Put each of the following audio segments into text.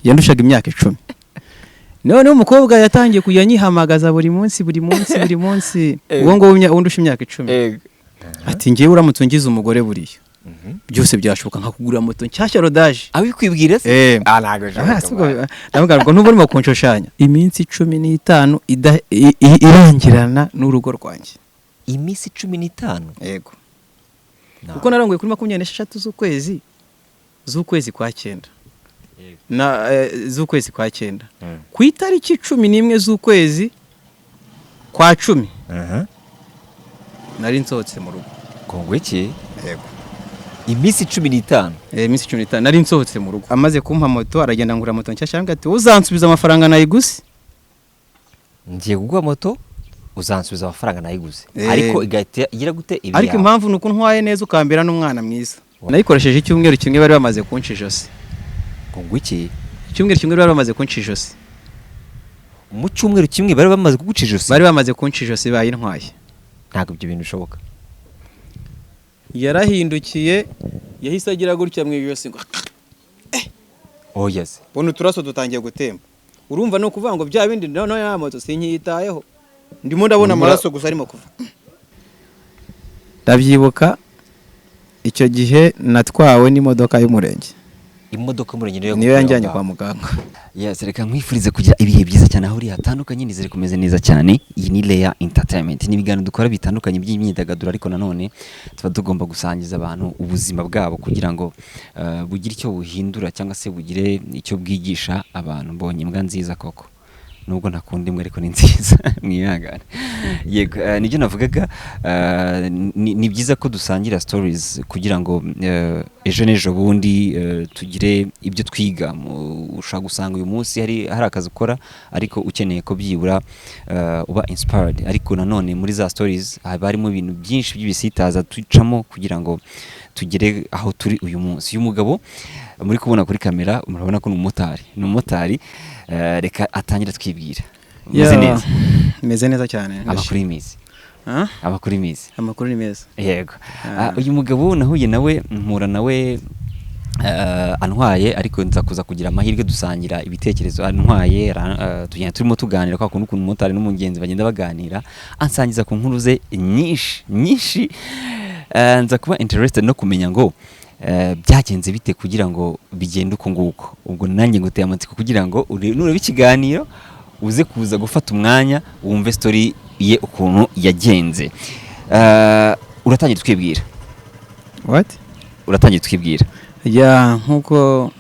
Yandushaga imyaka 10. Noneho umukobwa yatangiye kujya anyihamagaza buri munsi, buri munsi, buri munsi. Uwo nguwo undusha imyaka 10 ati: "Ngewe uramutse ungize umugore, buriya byose byashoboka, nkakugurira moto nshyashya rodage." Abikwibwira se? Eh. Ah, ntabwo Ah, bishoboka. si ubwo- ndavuga ngo nubwo urimo kunshushanya iminsi 15 irangirana n'urugo rwanjye. Iminsi 15? Yego, kuko narongoye kuri 26 z'ukwezi kwa cyenda na z'ukwezi kwa cyenda, ku itariki 11 z'ukwezi kwa 10 nari nsohotse mu rugo. Ngo iki? Yego. Iminsi 15? Eh, iminsi 15 nari nsohotse mu rugo. Amaze kumpa moto, aragenda ngura moto nshyashya, arambwira ati: "Uzansubiza amafaranga nayiguze." "Ngiye kuguha moto, uzansubiza amafaranga nayiguze." Eh. Ariko igahita igira gute ibi Ariko yawe? impamvu ni uko ntwaye neza, ukambera n'umwana mwiza. Nayikoresheje icyumweru kimwe, bari bamaze kunca ijosi. Ngo iki? Icyumweru kimwe bari bamaze kunca ijosi. Mu cyumweru kimwe bari bamaze kuguca ijosi? Bari bamaze kunca ijosi, bayintwaye. Ntabwo ibyo bintu bishoboka. Yarahindukiye, yahise agira gutya mu ijosi ngo Oya se! Bona uturaso dutangiye gutemba. Urumva, ni ukuvuga ngo bya bindi noneho ya moto sinkiyitayeho, ndimo ndabona amaraso gusa arimo kuva. Ndabyibuka, icyo gihe natwawe n'imodoka y'umurenge. Imodoka y'umurenge niyo? Niyo yanjyanye kwa muganga. Yes, reka nkwifurize kugira ibihe byiza cyane aho uri hatandukanye. Nizere kumeze neza cyane. Iyi ni Leya Entertainment, ni ibiganiro dukora bitandukanye by'imyidagaduro, ariko nanone tuba tugomba gusangiza abantu ubuzima bwabo kugira ngo bugire icyo buhindura cyangwa se bugire icyo bwigisha abantu. Mbonye imbwa nziza koko, nubwo ntakunda imbwa ariko ni nziza, mwihangane. Yego, nibyo navugaga, ni byiza ko dusangira stories kugira ngo ejo n'ejo bundi tugire ibyo twiga. Ushobora gusanga uyu munsi hari akazi ukora, ariko ukeneye ko byibura uba inspired. Ariko nanone muri za stories haba harimo ibintu byinshi by'ibisitaza ducamo kugira ngo tugere aho turi uyu munsi. Uyu mugabo muri kubona kuri kamera, murabona ko ni umumotari, ni umumotari. Reka atangire twibwira. Umeze neza? Meze neza cyane. Amakuru y'iminsi? Ah? Amakuru y'iminsi? Amakuru ni meza. Yego. Ah. Ah, uyu mugabo nahuye nawe, mpura nawe antwaye, ariko nza kuza kugira amahirwe dusangira ibitekerezo antwaye, tugenda turimo tuganira kwa kuntu ukuntu umumotari n'umugenzi bagenda baganira, ansangiza ku nkuru ze nyinshi nyinshi. Nza kuba interested no kumenya ngo byagenze bite kugira ngo bigende uko nguko. Ubwo nanjye nguteye amatsiko kugira ngo nureba ikiganiro uze kuza gufata umwanya wumve story ye ukuntu yagenze. Uratangira twibwira. What? Uratangira twibwira. Ya, nkuko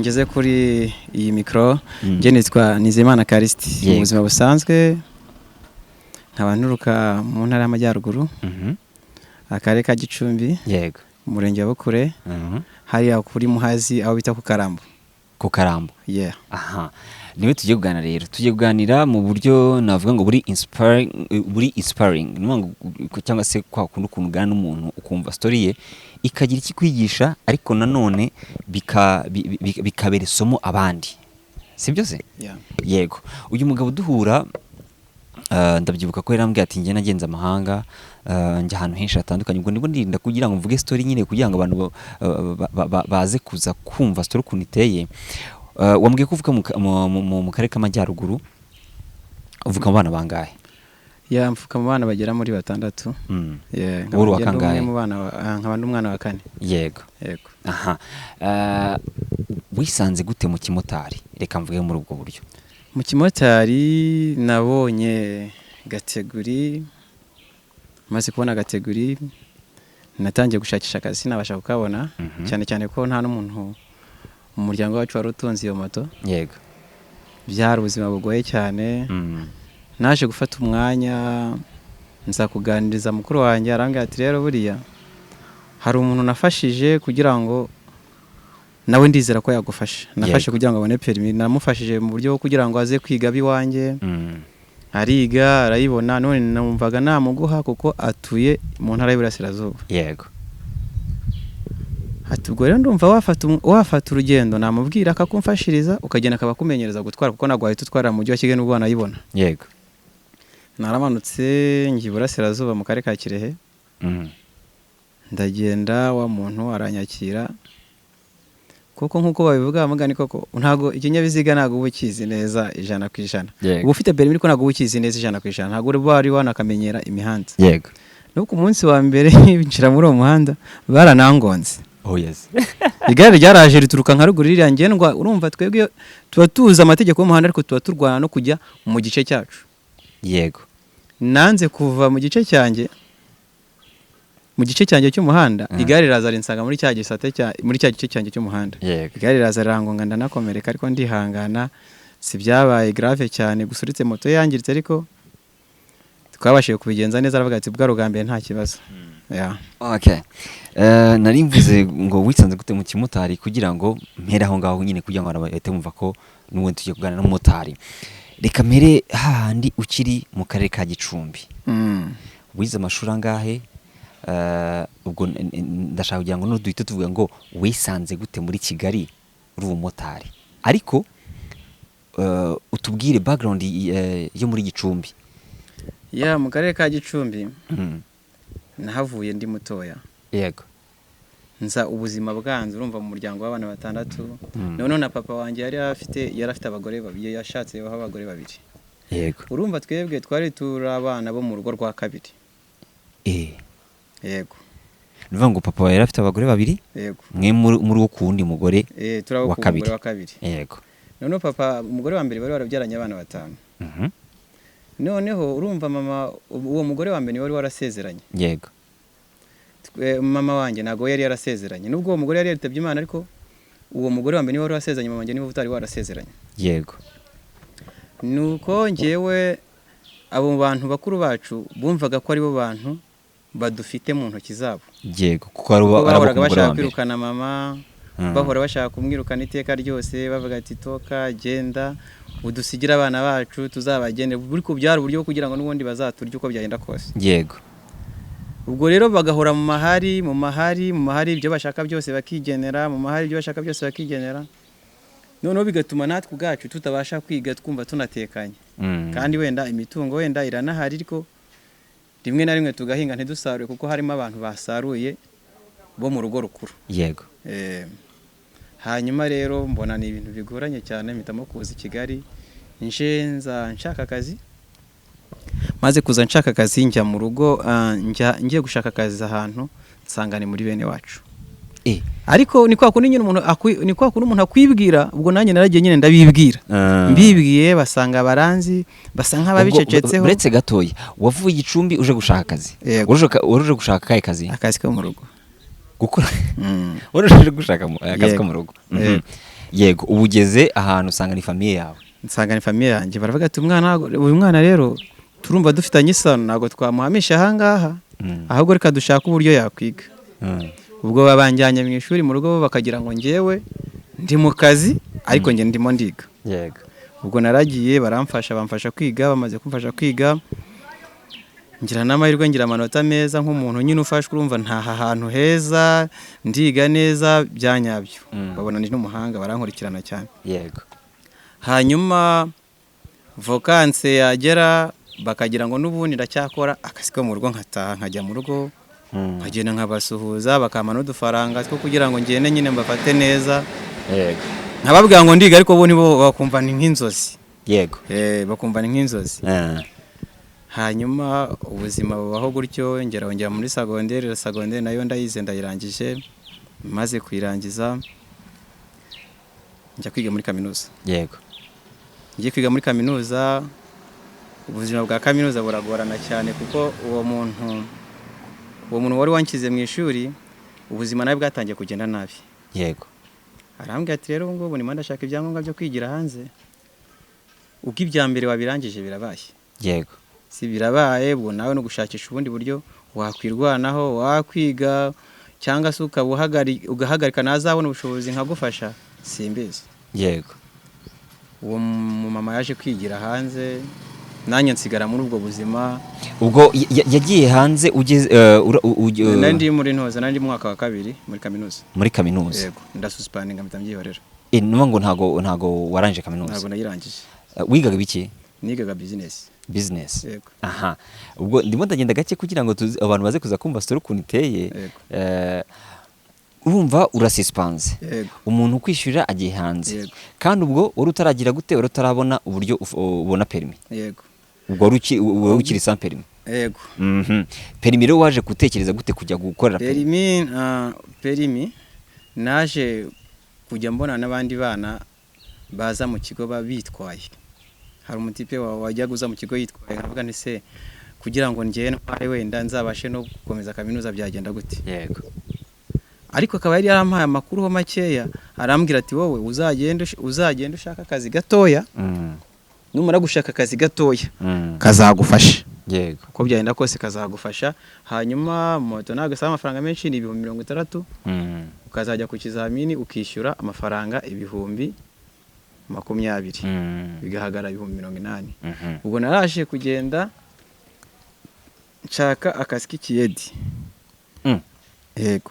ngeze kuri iyi mikoro, njye nitwa Nizeyimana Callixte mu buzima busanzwe, nkaba nturuka mu Ntara y'Amajyaruguru, Akarere ka Gicumbi, Umurenge wa Bukure, hariya kuri Muhazi aho bita ku Karambo. Ku Karambo. Yeah. Aha niwe tugiye kuganira. Rero tugiye kuganira mu buryo navuga ngo buri inspiring, ni ukuvuga ngo cyangwa se kwa kundi ukuntu uganira n'umuntu ukumva story ye ikagira ikikwigisha, ariko nanone bikabera isomo abandi, sibyo se? Yeah. Yego. Uyu mugabo duhura, ndabyibuka ko yarambwiye ati: "Njye nagenze amahanga, njya ahantu henshi hatandukanye." Ubwo ndimo ndirinda kugira ngo mvuge story nyine kugira ngo abantu baze kuza kumva story ukuntu iteye. Wambwiye ko uvuka mu karere k'Amajyaruguru. Uvuka mu bana bangahe? Yeah, mvuka mu bana bagera muri batandatu. Yeah, Wowe uri uwa nkaba ndi umwe kangahe? mu bana nkaba ndi umwana wa kane. Yego. Yego. Aha. Wisanze gute mu kimotari? Reka mvuge muri ubwo buryo. Mu kimotari nabonye catégorie. Maze kubona catégorie, natangiye gushakisha akazi, sinabasha kukabona, cyane cyane ko nta n'umuntu mu muryango wacu wari utunze iyo moto. Byari ubuzima bugoye cyane. Naje gufata umwanya, nza kuganiriza mukuru wanjye, arambwira ati: "Rero buriya hari umuntu nafashije kugira ngo nawe ndizera ko yagufasha. Nafashe kugira ngo abone permis, namufashije mu buryo bwo kugira ngo aze kwiga ab'iwanjye, ariga arayibona, none numvaga namuguha kuko atuye mu Ntara y'Iburasirazuba." Ati: "Ubwo rero ndumva wafata urugendo, namubwira akakumfashiriza, ukagenda akaba akumenyereza gutwara, kuko ntabwo wahita utwarira mu Mujyi wa Kigali nubwo wanayibona." Naramanutse njya iburasirazuba mu Karere ka Kirehe. Ndagenda, wa muntu aranyakira. Kuko nk'uko babivuga mugani koko, ntabwo ikinyabiziga ntabwo uba ukizi neza 100%. Uba ufite permis, ariko ntabwo uba ukizi neza 100%, ntabwo uba wari wanakamenyera imihanda. No ku munsi wa mbere binjira muri uwo muhanda baranangonze. Oh yes. Igare ryaraje rituruka nka ruguru ririya ngendwa. Urumva twebwe tuba tuzi amategeko y'umuhanda, ariko tuba turwana no kujya mu gice cyacu. Nanze kuva mu gice cyanjye cy'umuhanda. Igare riraza rinsanga muri cya gisate cya muri cya gice cyanjye cy'umuhanda. Igare riraza rirangonga, ndanakomereka, ariko ndihangana, si byabaye grave cyane, gusa uretse moto yangiritse, ariko twabashije kubigenza neza. Aravuga ati bwa mbere nta kibazo. Yeah. Okay. Nari mvuze ngo wisanze gute mu kimotari, kugira ngo mpere aho ngaho nyine, kugira ngo abantu bahite bumva ko n'ubundi tugiye kuganira n'umumotari. Reka mpere hahandi ukiri mu karere ka Gicumbi. Wize amashuri angahe? Ubwo ndashaka kugira ngo duhite tuvuga ngo wisanze gute muri Kigali uri umumotari, ariko utubwire background yo muri Gicumbi. Ya, mu karere ka Gicumbi nahavuye ndi mutoya. Nza ubuzima bwanze, urumva mu muryango w'abana batandatu. Noneho na papa wanjye yari afite abagore babiri, yashatse abagore babiri. Urumva twebwe twari turi abana bo mu rugo rwa kabiri. Yego. Ni ukuvuga ngo papa yari afite abagore babiri? Yego. Mwe muri wo ku wundi mugore Turi abo wa ku kabiri. mugore wa kabiri. Noneho papa, umugore wa mbere bari barabyaranye abana batanu. Noneho urumva mama, uwo mugore wa mbere niwe wari warasezeranye. Mama wanjye ntabwo yari yarasezeranye, nubwo uwo mugore yari yaritabye Imana, ariko uwo mugore wa mbere niwe wari wasezeranye, mama wanjye niwe utari warasezeranye. Nuko njyewe abo bantu bakuru bacu bumvaga ko aribo bantu badufite mu ntoki zabo. Yego, kuko ari Kuko abo bahoraga ku mugore bashaka wa mbere. kwirukana mama. Bahora bashaka kumwirukana iteka ryose, bavuga ati toka, genda udusigire abana bacu tuzabagende, buri kubyara uburyo bwo kugira ngo n'ubundi bazaturye uko byagenda kose. Ubwo rero bagahora mu mahari, mu mahari, mu mahari, ibyo bashaka byose bakigenera, mu mahari, ibyo bashaka byose bakigenera. Noneho bigatuma natwe ubwacu tutabasha kwiga, twumva tunatekanye. Kandi wenda imitungo wenda iranahari, ariko rimwe na rimwe tugahinga ntidusarure, kuko harimo abantu basaruye bo mu rugo rukuru. Hanyuma rero mbona ni ibintu bigoranye cyane, mpitamo kuza i Kigali. Nje nza nshaka akazi. Maze kuza nshaka akazi, njya mu rugo, njya ngiye gushaka akazi ahantu, nsanga ni muri bene wacu. Ariko ni kwa kundi nyine umuntu ni kwa kundi umuntu akwibwira. Ubwo nanjye naragiye nyine ndabibwira. Mbibwiye basanga baranzi, basa nk'ababicecetseho. Uretse gatoya, wavuye Gicumbi uje gushaka akazi? Yego. Wari uje gushaka akahe kazi? Akazi ko mu rugo. Gukora? Wari uje gushaka akazi ko Yego. mu rugo? Yego. Yego, ubu ugeze ahantu usanga ni famille yawe. Nsanga ni famille yanjye. Baravuga ati umwana, uyu mwana rero turumva dufitanye isano, ntabwo twamuhamisha ahangaha, ahubwo reka dushake uburyo yakwiga. Ubwo babanjyanye mu ishuri mu rugo, bo bakagira ngo njyewe ndi mu kazi, ariko njye ndimo ndiga. Ubwo naragiye, baramfasha, bamfasha kwiga. Bamaze kumfasha kwiga, ngira n'amahirwe ngira amanota meza nk'umuntu nyine ufashwe. Urumva ntaha ahantu heza, ndiga neza bya nyabyo. Babona ni n'umuhanga, barankurikirana cyane. Hanyuma vacances yagera, bakagira ngo n'ubundi ndacyakora akazi ko mu rugo, nkataha nkajya mu rugo, nkagenda nkabasuhuza, bakampa n'udufaranga two kugira ngo ngende nyine mbafate neza. Nkababwira ngo ndiga, ariko bo nibo bakumva ni nk'inzozi. Bakumva ni nk'inzozi. Hanyuma ubuzima bubaho gutyo, ngera ngera muri segonderi. Segonderi nayo ndayize, ndayirangije. Maze kuyirangiza njya kwiga muri kaminuza. Ngiye kwiga muri kaminuza, ubuzima bwa kaminuza buragorana cyane, kuko uwo muntu wari wanshyize mu ishuri, ubuzima nawe bwatangiye kugenda nabi. Arambwira ati rero ubu ngubu ndimo ndashaka ibyangombwa byo kwigira hanze, ubwo ibya mbere wabirangije birabaye. Si birabaye, ubwo nawe no gushakisha ubundi buryo wakwirwanaho, wakwiga, cyangwa se ukaba ugahagarika, nazabona ubushobozi nkagufasha, simbizi. Uwo mumama yaje kwigira hanze, nanjye nsigara muri ubwo buzima. Ubwo yagiye hanze ugeze Nari ndi muri ntoza, nari ndi mu mwaka wa kabiri muri kaminuza. Muri kaminuza? Yego, ndasuspendinga, mpita mbyihorera. Nuvuga ngo ntago warangije kaminuza? Ntabwo nayirangije. Wigaga biki? Nigaga business. Business? Yego. Aha, ubwo ndimo ndagenda gake kugira ngo abantu baze kuza kumva story ukuntu iteye. Urumva urasisipanze. Yego. Umuntu ukwishyurira agiye hanze. Yego. Kandi ubwo wari utaragira gute, wari utarabona uburyo ubona permis. Yego. Ubwo wari ukiri sans permis. Yego. Permis rero waje gutekereza gute kujya gukorera permis? Permis, naje kujya mbona n'abandi bana baza mu kigo bitwaye. Hari umutipe wajyaga uza mu kigo yitwaye, nkavuga nti: "Se kugira ngo njyewe ntware, wenda nzabashe no gukomeza kaminuza, byagenda gute?" Ariko akaba yari yarampaye amakuru ho makeya, arambwira ati: "Wowe uzagende ushaka akazi gatoya, numara gushaka akazi gatoya kazagufasha, uko byagenda kose kazagufasha. Hanyuma moto ntabwo isaba amafaranga menshi, ni 60,000, ukazajya ku kizamini ukishyura amafaranga 20,000, bigahagarara 80,000." Ubwo naraje kugenda nshaka akazi k'ikiyedi. Yego.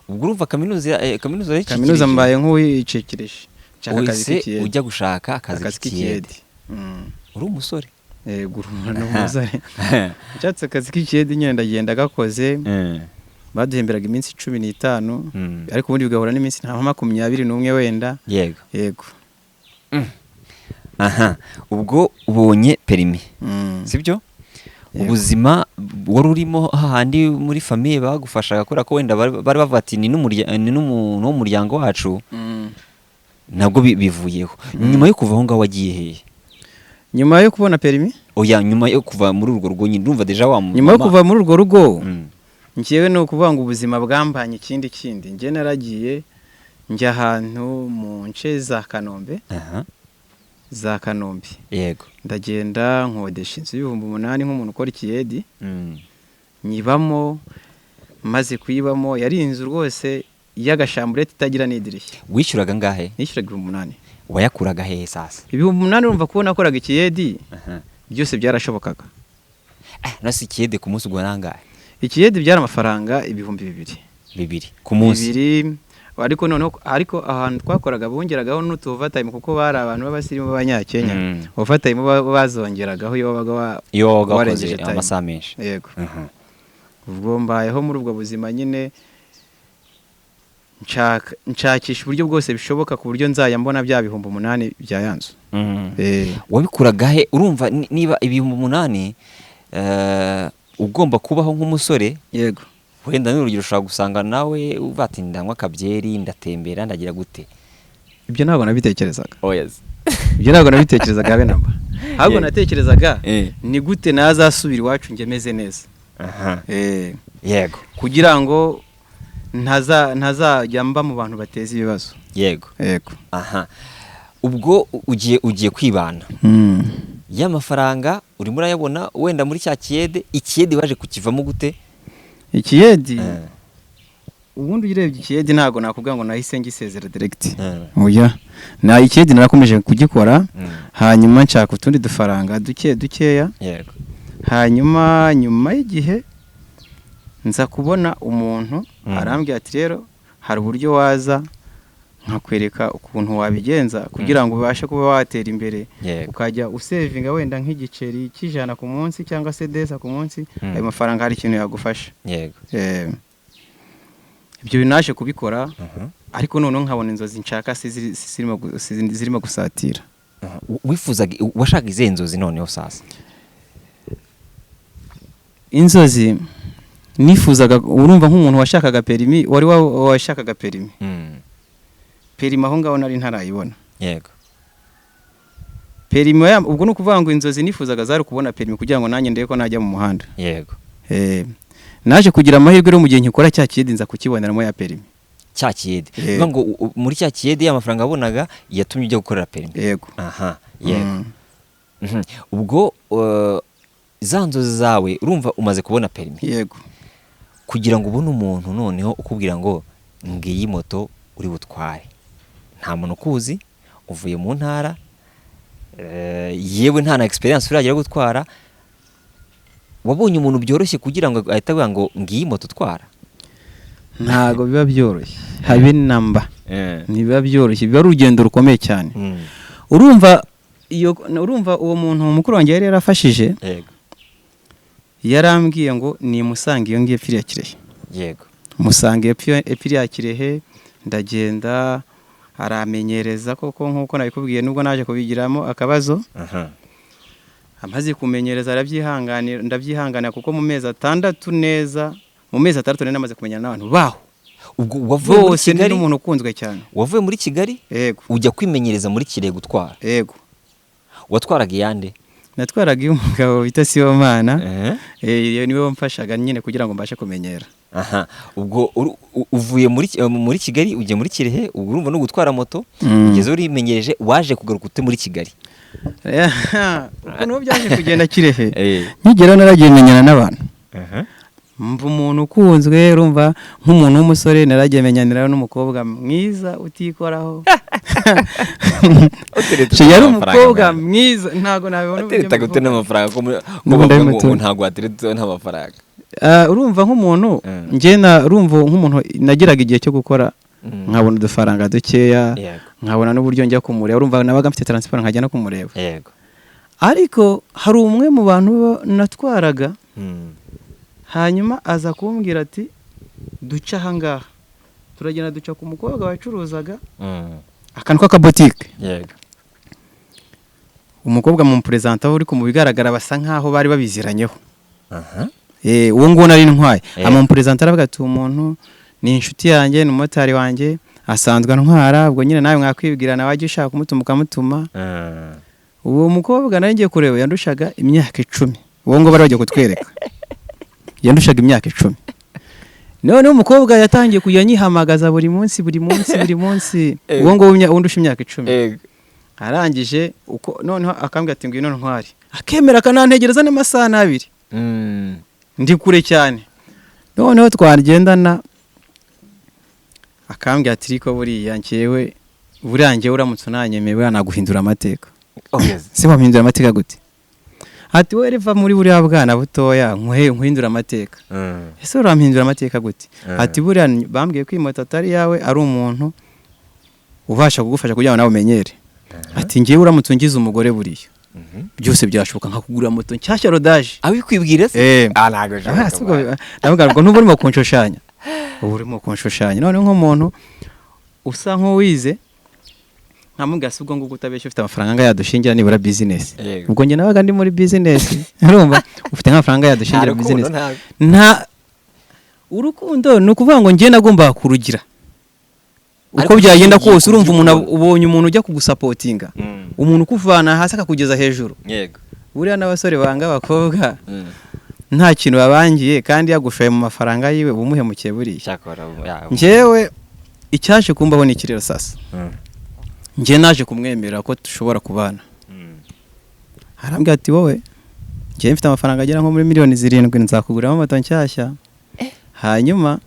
Ubwo urumva kaminuza yayicikirije? Kaminuza mbaye nk'uwiyicikirije, nshaka akazi Uhise k'ikiyedi. ujya gushaka akazi Akazi k'ikiyede? k'ikiyedi. Uri umusore. Yego, urumva ni umusore. Nshatse akazi k'ikiyedi nyine, ndagenda gakoze. Baduhemberaga iminsi 15, ariko ubundi bigahura n'iminsi nka 21 wenda. Yego. Aha, ubwo ubonye permis, sibyo? Yego. Ubuzima wari urimo hahandi muri famille bagufashaga, kubera ko wenda bari bavuga ati ni n'umuntu wo mu muryango wacu, nabwo bivuyeho. Nyuma yo kuva aho ngaho wagiye hehe? Nyuma yo kubona permis? Oya, nyuma yo kuva muri urwo rugo nyine, urumva déjà wa Nyuma yo mama- kuva muri urwo rugo, njyewe ni ukuvuga ngo ubuzima bwambanye ikindi kindi. Njye naragiye njya ahantu mu nce za Kanombe, za Kanombe. Ndagenda nkodesha inzu y'8,000 nk'umuntu ukora ikiyedi, nyibamo. Maze kuyibamo, yari inzu rwose y'agashamburete itagira n'idirishya. Wishyuraga angahe? Nishyuraga 8,000. Wayakuraga hehe sasa? 8,000, urumva ko nakoraga ikiyedi, byose byarashobokaga. Nasi ikiyede ku munsi ugura angahe? Ikiyedi byari amafaranga 2,000. 2 ku munsi? 2, ariko noneho, ariko ahantu twakoraga bongeragaho n'utu overtime, kuko bari abantu b'abasirimu b'Abanyakenya. Overtime bazongeragaho iyo wabaga Iyo wabaga wakoze warengeje time. amasaha menshi. Yego. Ubwo mbayeho muri ubwo buzima nyine, nshakisha uburyo bwose bishoboka ku buryo nzajya mbona bya 8,000 bya ya nzu. Wabikuraga he? Urumva niba 8,000, ugomba kubaho nk'umusore, wenda n'urugero ushobora gusanga nawe uvuga ati: "Ndanywa akabyeri, ndatembera, ndagira gute?" Ibyo ntabwo nabitekerezaga. Oya. Ibyo ntabwo nabitekerezaga habe namba. Ahubwo natekerezaga ni gute nazasubira iwacu njye meze neza. Kugira ngo ntazajya mba mu bantu bateza ibibazo. Yego. Aha, ubwo ugiye kwibana, y'amafaranga urimo urayabona wenda muri cya kiyede. Ikiyede waje kukivamo gute? Ikiyedi, ubundi urebye ikiyedi, ntabwo nakubwira ngo nahise ngisezera direct. Oya, na ikiyedi narakomeje kugikora. Hanyuma nshaka utundi dufaranga duke dukeya. Hanyuma nyuma y'igihe nza kubona umuntu, arambwira ati: "Rero hari uburyo waza nkakwereka ukuntu wabigenza kugira ngo ubashe kuba watera imbere, ukajya usevinga wenda nk'igiceri cy'100 ku munsi cyangwa se 200 ku munsi. Ayo mafaranga hari ikintu yagufasha." Ibyo bintu naje kubikora, ariko noneho nkabona inzozi nshaka si zirimo gusatira. Aha. Wifuzaga, washaka izihe nzozi noneho sasa? Inzozi nifuzaga, urumva nk'umuntu washakaga permis, wari washakaga permis, permis aho ngaho nari ntarayibona. Permis ubwo ni ukuvuga ngo inzozi nifuzaga zari kubona permis kugira ngo nanjye ndebe ko najya mu muhanda. Naje kugira amahirwe rero, mu gihe nkikora cya kiyedi nza kukiboneramo ya permis. Cya kiyede? Yego. Bivuga ngo muri cya kiyede y'amafaranga wabonaga yatumye ujya gukorera permis? Yego. Aha, yego. Ubwo za nzozi zawe, urumva umaze kubona permis, Yego. kugira ngo ubone umuntu noneho ukubwira ngo ngiyi moto uri butware, nta muntu ukuzi, uvuye mu ntara, yewe nta na experience uragira yo gutwara, wabonye umuntu byoroshye kugira ngo ahite avuga ngo ngiyi moto utwara? Ntago biba byoroshye habe namba, ntibiba byoroshye, biba ari urugendo rukomeye cyane. Urumva iyo, urumva uwo muntu mukuru wanjye yari yarafashije, yarambwiye ngo nimusange iyo ngiye pfiriya Kirehe. Musanga epfo iriya Kirehe, ndagenda aramenyereza koko nk'uko nabikubwiye, nubwo naje kubigiramo akabazo. Amaze kumenyereza arabyihanganira, ndabyihanganira kuko mu mezi 6 neza, mu mezi 6 nari namaze kumenyana n'abantu baho Ubwo wavuye muri bose, ndi Kigali, n'umuntu ukunzwe cyane. wavuye muri Kigali Yego. ujya kwimenyereza muri Kirehe gutwara? Yego. Watwaraga iyande? Natwaraga iyo umugabo bita Sibomana. Iyo niwe wamfashaga nyine kugira ngo mbashe kumenyera. Aha, ubwo uvuye muri Kigali ugiye muri Kirehe, ubwo urumva no gutwara moto ugeze urimenyereje, waje kugaruka ute muri Kigali? Ukuntu byaje kugenda Kirehe, nkigeraho naragiye menyana n'abantu, mva umuntu ukunzwe, urumva nk'umuntu w'umusore naragiye menyaniraho n'umukobwa mwiza utikoraho. Utereta She yari amafaranga umukobwa mwana. mwiza, ntago nabibona uburyo Wateretaga ute mbivuga. n'amafaranga ko ko N'ubu bavuga ngo ndabimutura. ntabwo wateretse nta mafaranga? Ah, urumva nk'umuntu njye na urumva nk'umuntu nagiraga igihe cyo gukora nkabona udufaranga dukeya, nkabona n'uburyo njya kumureba, urumva nabaga mfite transport nkajya no kumureba. Ariko hari umwe mu bantu natwaraga, hanyuma aza kumbwira ati duca ahangaha, turagenda duca ku mukobwa wacuruzaga akantu k'akabotike. Umukobwa mu perezanta uri mu bigaragara basa nkaho bari babiziranyeho. Uwo nguwo nari ntwaye, amumperezanta aravuga ati umuntu ni inshuti yanjye, ni umumotari wanjye, asanzwe antwara, ubwo nyine nawe mwakwibwirana, wajya ushaka kumutuma ukamutuma. Uwo mukobwa nari ngiye kureba yandushaga imyaka 10, uwo nguwo bari bagiye kutwereka yandushaga imyaka 10. Noneho umukobwa yatangiye kujya anyihamagaza buri munsi, buri munsi, buri munsi, uwo nguwo undusha imyaka 10. Arangije uko noneho akambwira ati ngwino ntwari, akemera akanantegereza n'amasaha 2 ndi kure cyane. Noneho twagendana akambwira ati ariko buriya njyewe, buriya njyewe uramutse unanyemeye buriya naguhindura amateka. Oh, yes. Se wampindura amateka gute? Ati wowe reva muri buriya bwana butoya nkuhindura amateka. Ese urampindura amateka gute? Ati buriya bambwiye ko iyi moto atari yawe, ari umuntu ubasha kugufasha kugira ngo nawe umenyere. Ati njyewe uramutse ungize umugore buriya byose byashoboka, nkakugurira moto nshyashya rodage. Abikwibwira se? Ah, ntabwo Ah, bishoboka. si ubwo- ndavuga ngo ntuba urimo kunshushanya, uba urimo kunshushanya. Noneho nk'umuntu usa nk'uwize nkamubwira si ubwo ngubwo utabeshya ufite amafaranga angaya yadushingira nibura bizinesi? Ubwo njye nabaga ndi muri bizinesi, urumva ufite nk'amafaranga yadushingira Nta rukundo, bizinesi. ntabwo. Nta urukundo, ni ukuvuga ngo njye nagombaga kurugira uko Ariko byagenda ushingiye kose. ku Urumva umuntu by'ukuri. ubonye umuntu ujya kugusapotinga, umuntu ukuvana hasi akakugeza hejuru. Buriya n'abasore banga abakobwa nta kintu babangiye, kandi yagushoye mu mafaranga yiwe uba umuhemukiye buriya. Cyakora ya. Njyewe icyaje kumbaho ni ikirero sasa. Njye naje kumwemerera ko dushobora kubana. Arambwira ati wowe njyewe mfite amafaranga agera nko muri miliyoni 7, nzakuguramo moto nshyashya. Hanyuma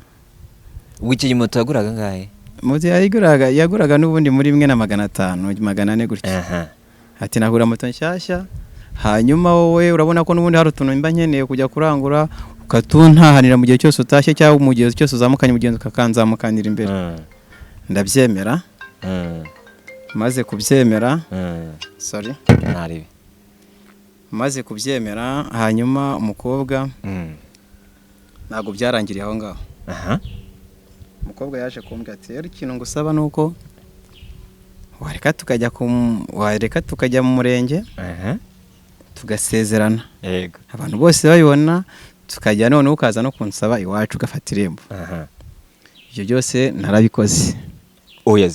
Ubwo icyo gihe moto yaguraga angahe? Moto yaguraga n'ubundi muri 1,500, 400 gutya. Ati nagura moto nshyashya, hanyuma wowe urabona ko n'ubundi hari utuntu mba nkeneye kujya kurangura, ukatuntahanira mu gihe cyose utashye cyangwa mu gihe cyose uzamukanye umugenzi ukakanzamukanira imbere. Ndabyemera. Maze kubyemera, sorry, Ntaribi. maze kubyemera, hanyuma umukobwa ntabwo byarangiriye aho ngaho. Umukobwa yaje kumbwira ati rero ikintu ngusaba ni uko wareka tukajya mu murenge tugasezerana, abantu bose babibona, tukajya noneho ukaza no kunsaba iwacu ugafata irembo. Ibyo byose narabikoze. Oya.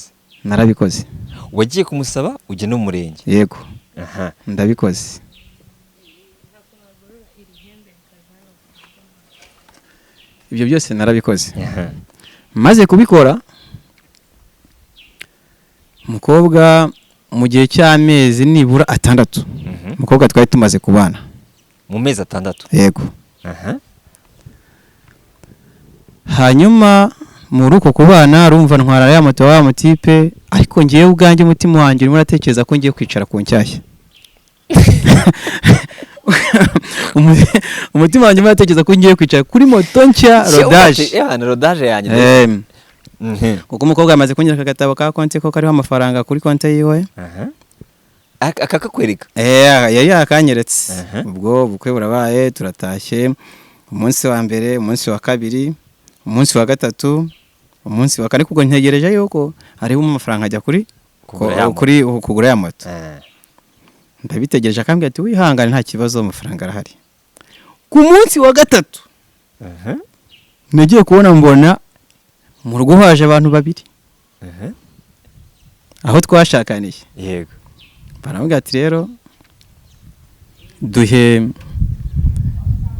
Narabikoze. Wagiye kumusaba ujya no mu murenge? Yego. Ndabikoze. Ibyo byose narabikoze. Maze kubikora, umukobwa mu gihe cy'amezi nibura 6, umukobwa twari tumaze kubana. Mu mezi 6? Yego. Hanyuma muri uko kubana, urumva ntwara ya moto wa mutipe, ariko ngewe ubwanjye umutima wanjye urimo uratekereza ko ngiye kwicara ku nshyashya. Umutima wanjye urimo uratekereza ko ngiye kwicara kuri moto nshya rodage. Rodage, rodage yanjye. Kuko umukobwa yamaze kunyereka agatabo ka konti ko kariho amafaranga kuri konti yiwe. Akakakwereka? Yari yakanyeretse. Ubwo ubukwe burabaye, turatashye, umunsi wa mbere, umunsi wa kabiri, Umunsi wa gatatu, umunsi wa kane, kuko ntegereje yuko hariho amafaranga ajya kuri Kugura ya moto. Kuri kugura ya moto. Ndabitegereje, akambwira ati: "Wihangane, nta kibazo, amafaranga arahari." Ku munsi wa gatatu nagiye kubona mbona mu rugo haje abantu babiri aho twashakaniye. Baramubwira ati: "Rero duhe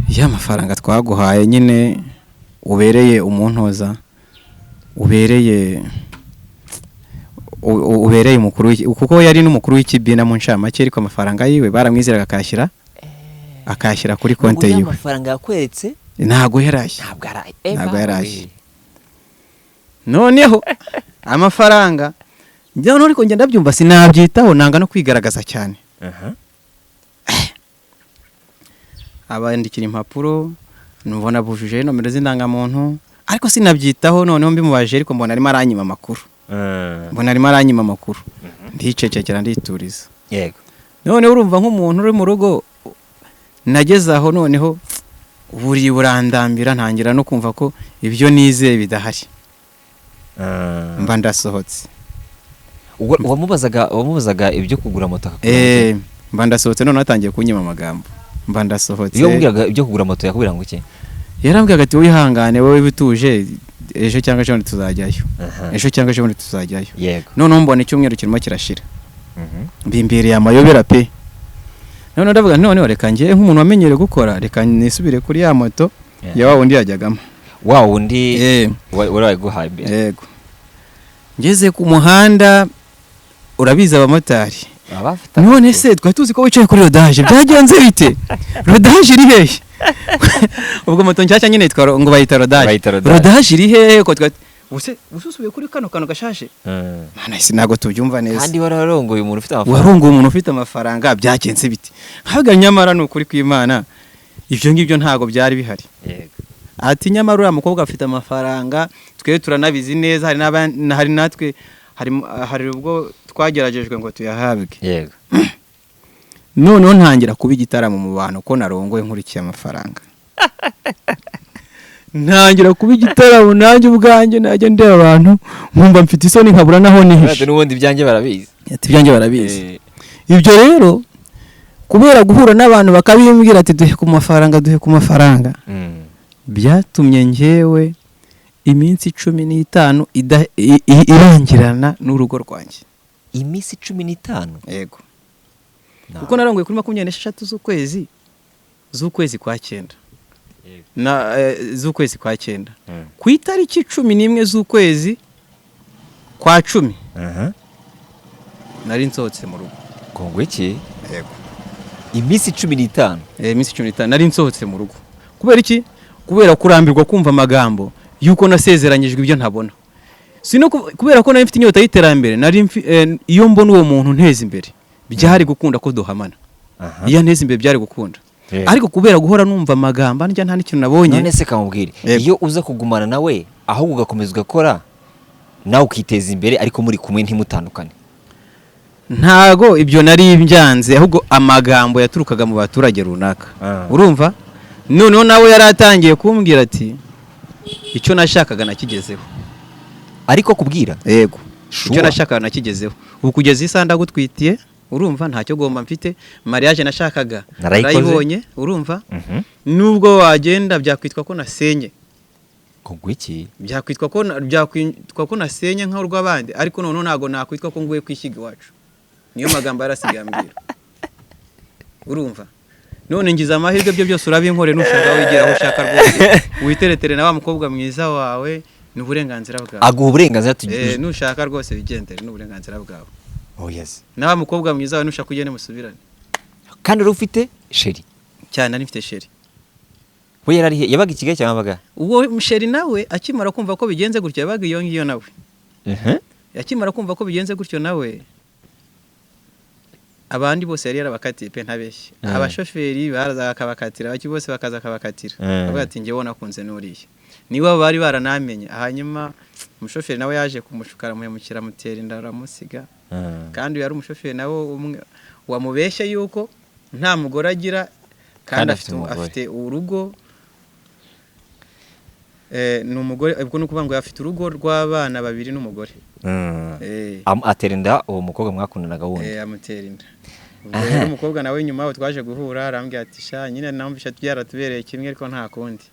ya mafaranga twaguhaye nyine, ubereye umuntoza, ubereye umukuru kuko yari n'umukuru w'ikibina mu ncamake, ariko amafaranga yiwe baramwizeraga akayashyira kuri konte Ngo ya yiwe." mafaranga yakweretse? Ntago yaraye. Ntabwo araye. Ntabwo yaraye. Noneho amafaranga njyewe noneho ariko ngenda ndabyumva, sinabyitaho, nanga no kwigaragaza cyane. Abandikira impapuro, nubona bujuje nomero z'indangamuntu, ariko sinabyitaho. Noneho mbimubaje, ariko mbona arimo aranyima amakuru, mbona arimo aranyima amakuru, ndicecekera, ndituriza. Noneho urumva nk'umuntu uri mu rugo, nageze aho noneho buri burandambira, ntangira no kumva ko ibyo nizeye bidahari, mba ndasohotse. Ubwo wamubazaga ibyo kugura moto akakubwira iki? Mba ndasohotse. Noneho atangiye kunyima amagambo, mba ndasohotse. Iyo wamubwiraga ibyo kugura moto yakubwira ngo iki? Yarambwiraga ati: "Wihangane wowe, bituje, ejo cyangwa ejo bundi tuzajyayo, ejo cyangwa ejo bundi tuzajyayo." Noneho mbona icyumweru kirimo kirashira, bimbereye amayobera pe. Noneho ndavuga nti: "Noneho reka njye nk'umuntu wamenyereye gukora, reka nisubire kuri ya moto ya wa wundi yajyagamo." Wa wundi wari wayiguhaye mbere? Yego. Ngeze ku muhanda, urabizi abamotari, Baba bafite "None amakuru. se twari tuzi ko wicaye kuri rodage, byagenze bite? Rodage iri hehe?" Ubwo moto nshyashya nyine yitwa ngo bayita rodage. Bayita rodage. "Rodage iri hehe? Ko twari ubuse ususubiye kuri kano kantu gashaje?" Mana, isi ntabwo tubyumva neza. Kandi wararongoye umuntu ufite amafaranga. Warongoye umuntu ufite amafaranga, byagenze bite? Haga nyamara ni ukuri kw'Imana, ibyo ngibyo ntabwo byari bihari. Ati: "Nyamara uriya mukobwa afite amafaranga, twe turanabizi neza, hari hari natwe hari ubwo twageragejwe ngo tuyahabwe." Noneho ntangira kuba igitaramo mu bantu ko narongoye nkurikiye amafaranga. Ntangira kuba igitaramo nanjye ubwanjye, najya ndeba abantu nkumva mfite isoni, nkabura naho nihishe. N'ubundi ibyanjye barabizi. Ati: "Ibyanjye barabizi." Ibyo rero kubera guhura n'abantu bakabimbwira ati: "Duhe ku mafaranga, duhe ku mafaranga," byatumye njyewe iminsi 15 irangirana n'urugo rwanjye. Iminsi 15? Yego, kuko narongoye kuri 26 z'ukwezi kwa cyenda, na z'ukwezi kwa cyenda, ku itariki 11 z'ukwezi kwa cumi nari nsohotse mu rugo. Ngo iki? Yego. Iminsi 15? Iminsi 15 nari nsohotse mu rugo. Kubera iki? Kubera kurambirwa kumva amagambo yuko nasezeranyijwe ibyo ntabona. Si no kubera ko nari mfite inyota y'iterambere, nari iyo mbona uwo muntu nteza imbere byari gukunda ko duhamana. Iyo anteza imbere byari gukunda, ariko kubera guhora numva amagambo ndya nta n'ikintu nabonye. None se kamubwire, Yego. iyo uza kugumana nawe ahubwo ugakomeza ugakora nawe ukiteza imbere, ariko muri kumwe ntimutandukane? Ntago ibyo nari byanze, ahubwo amagambo yaturukaga mu baturage runaka. Urumva noneho nawe yari atangiye kumbwira ati: "Icyo nashakaga nakigezeho." Ariko kubwira? Yego. Sure. "Icyo nashakaga nakigezeho, ubu kugeza isaha ndagutwitiye, urumva ntacyo gomba mfite, mariage nashakaga Narayikoze. narayibonye, urumva nubwo wagenda byakwitwa ko nasenye." Ngo iki? Byakwitwa ko nasenye nk'urw'abandi, ariko noneho ntabwo nakwitwa ko nguye kwishyiga iwacu." Niyo magambo yarasigaye ambwira. Urumva none ngize amahirwe, byo byose urabinkore, nushaka wigira aho ushaka rwose, witeretere na wa mukobwa mwiza wawe, ni uburenganzira bwawe. Aguha uburenganzira Nushaka rwose wigendere, ni uburenganzira bwawe. Oh yes. Na wa mukobwa mwiza wawe nushaka ugende musubirane. Kandi wari ufite chérie? Cyane, nari mfite chérie. We yari ari he? Yabaga i Kigali cyangwa yabaga? Uwo chérie nawe akimara kumva ko bigenze gutyo, yabaga iyo ngiyo nawe, akimara kumva ko bigenze gutyo nawe, abandi bose yari yarabakatiye pe, ntabeshye. Abashoferi barazaga akabakatira, abaki bose bakaza akabakatira. Avuga ati: "Njyewe nakunze n'uriya." Niba bari baranamenye. Hanyuma umushoferi nawe yaje kumushuka, aramuhemukira, amutera inda, aramusiga. Kandi uyu yari umushoferi nawe umwe wamubeshye yuko nta mugore agira kandi Kandi afite afite umugore. Afite urugo. Ni umugore, ubwo ni ukuvuga ngo afite urugo rw'abana babiri n'umugore. Atera inda uwo mukobwa mwakundanaga wundi? Amutera inda. Ubwo rero umukobwa nawe nyuma aho twaje guhura arambwira ati: "Sha, nyine namvisha byaratubereye kimwe, ariko nta kundi."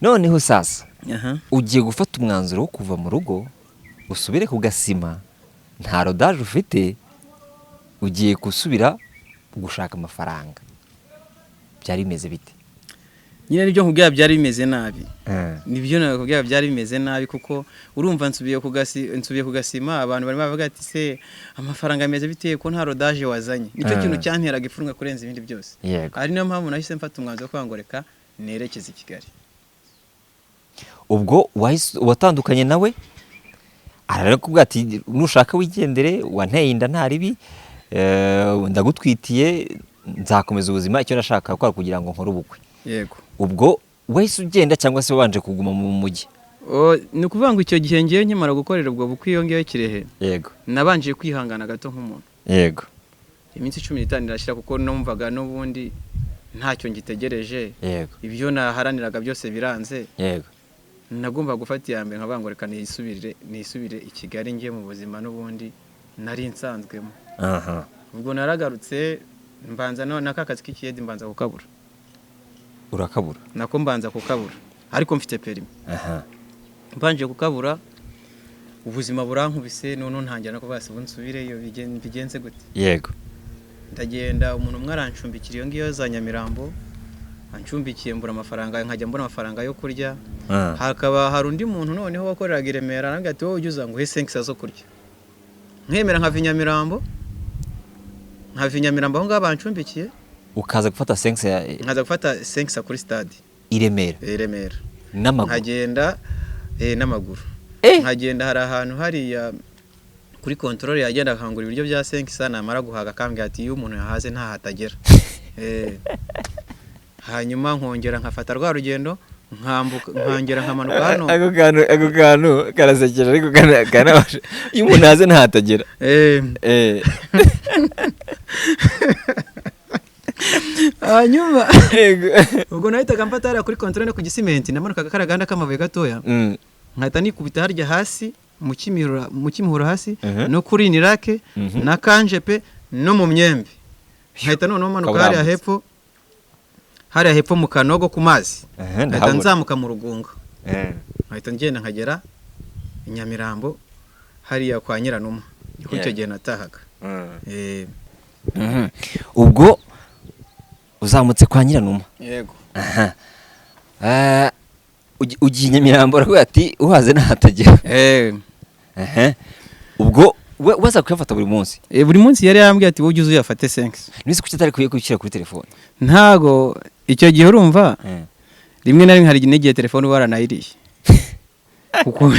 Noneho sasa Aha. ugiye gufata umwanzuro wo kuva mu rugo usubire ku gasima, nta rodage ufite, ugiye gusubira gushaka amafaranga. Byari bimeze bite? Nyine nibyo nkubwira, byari bimeze nabi. Nibyo nakubwira, byari bimeze nabi, kuko urumva nsubiye ku gasima, abantu barimo bavuga ati: "Se amafaranga ameze bite ko nta rodage wazanye?" Nicyo kintu cyanteraga ipfunwe kurenza ibindi byose. Ari niyo mpamvu nahise mfata umwanzuro wo kuvuga ngo reka nerekeze i Kigali. Ubwo watandukanye nawe, ararakubwira ati: "Nushaka wigendere, wanteye inda, nta ribi, ndagutwitiye, nzakomeza ubuzima, icyo nashaka gukora kugira ngo nkore ubukwe." Yego. Ubwo wahise ugenda cyangwa se wabanje kuguma mu mujyi? O, ni ukuvuga ngo icyo gihe ngewe nkimara gukorera ubwo bukwe iyo ngiyo Kirehe, nabanje kwihangana gato nk'umuntu. Iminsi 15 irashira, kuko numvaga n'ubundi ntacyo ngitegereje. Ibyo naharaniraga byose biranze. Nagomba gufata iya mbere nkavuga ngo reka nisubire i Kigali, ngiye mu buzima n'ubundi nari nsanzwemo. Ubwo naragarutse, mbanza na ka kazi k'ikiyedi mbanza kukabura. Urakabura? Nako mbanza kukabura, ariko mfite permis. Mbanje kukabura, ubuzima burankubise, none ntangira no kuvuga: "Se ubu nsubireyo bigenze gute?" Ndagenda, umuntu umwe arancumbikira iyo ngiyo za Nyamirambo, ancumbikiye mbura amafaranga, nkajya mbona amafaranga yo kurya. Hakaba hari undi muntu noneho wakoreraga i Remera, arambwira ati: "Wowe ujya uza nguhe 500 zo kurya." Nkemera, nkava i Nyamirambo aho ngaho bancumbikiye. Ukaza gufata 500 ya Nkaza gufata 500 kuri stade. I Remera? I Remera. N'amaguru? Nkagenda n'amaguru. Nkagenda, hari ahantu hariya kuri contrôle, yagenda akangura ibiryo bya 500, namara guhaga akambwira ati: "Iyo umuntu yahaze ntaho atagera." Hanyuma nkongera nkafata rwa rugendo, nkambuka, nkongera nkamanuka hano. Ako kantu karasekeje, ariko kanabasha, iyo umuntu aze ntahatagera. Hanyuma ubwo nahitaga mfata hariya kuri contrôle no ku Gisimenti, namanukaga kariya gahanda k'amabuye gatoya, nkahita nikubita harya hasi mu Kimihurura, mu Kimihurura hasi, no kuri Nirake, na Kanjepe, no mu Myembe, nkahita noneho manuka Ukaba hariya urambutse. hepfo, hariya hepfo mu Kanogo ku mazi, nkahita Ndahabona. nzamuka mu Rugunga, nkahita ngenda nkagera i Nyamirambo hariya kwa Nyiranuma, niko icyo gihe natahaga. Ubwo uzamutse kwa Nyiranuma? Yego. Aha. Ugiye i Nyamirambo, aravuga ati: "Uhaze ntahatagera." Aha. Ubwo we waza kuyafata buri munsi? Buri munsi yari yarambwiye ati: "Wowe ujye uza uyafate 500." Nisi kuki atari kuyishyira kuri telefone? Ntago icyo gihe, urumva, rimwe na rimwe hari n'igihe telefone uba waranayiriye, kuko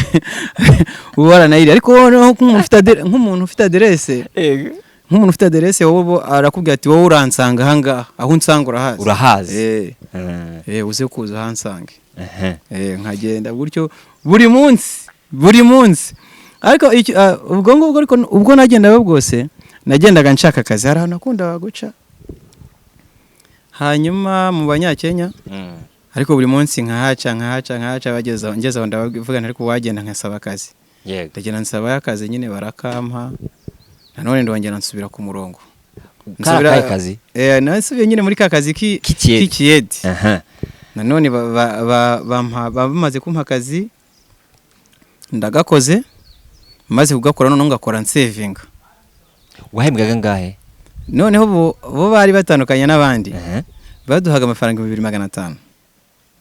uba waranayiriye, ariko wowe nk'umuntu ufite aderese, wowe bo arakubwira ati: "Wowe uransanga ahangaha, aho unsanga urahazi." Urahazi. Uze kuza ahansange. Aha. Nkagenda gutyo buri munsi, buri munsi, ariko ubwo ngubwo, ariko ubwo nagendaga bwose nagendaga nshaka akazi. Hari ahantu nakundaga guca hanyuma mu Banyakenya, ariko buri munsi nkahaca, nkahaca, nkahaca, bageze aho ngeze aho ndabavuga nti: "Ariko wagenda nkasaba akazi." Ndagenda nsabayo akazi nyine, barakampa, nanone ndongera nsubira ku murongo. Kari akahe kazi? Nasubiye nyine muri ka kazi K'ikiyede. k'ikiyede. Nanone bamaze kumpa akazi, ndagakoze, maze kugakora noneho ngakora nsevinga. Wahembwaga angahe? Noneho bo bari batandukanye n'abandi. Baduhaga amafaranga 2,500.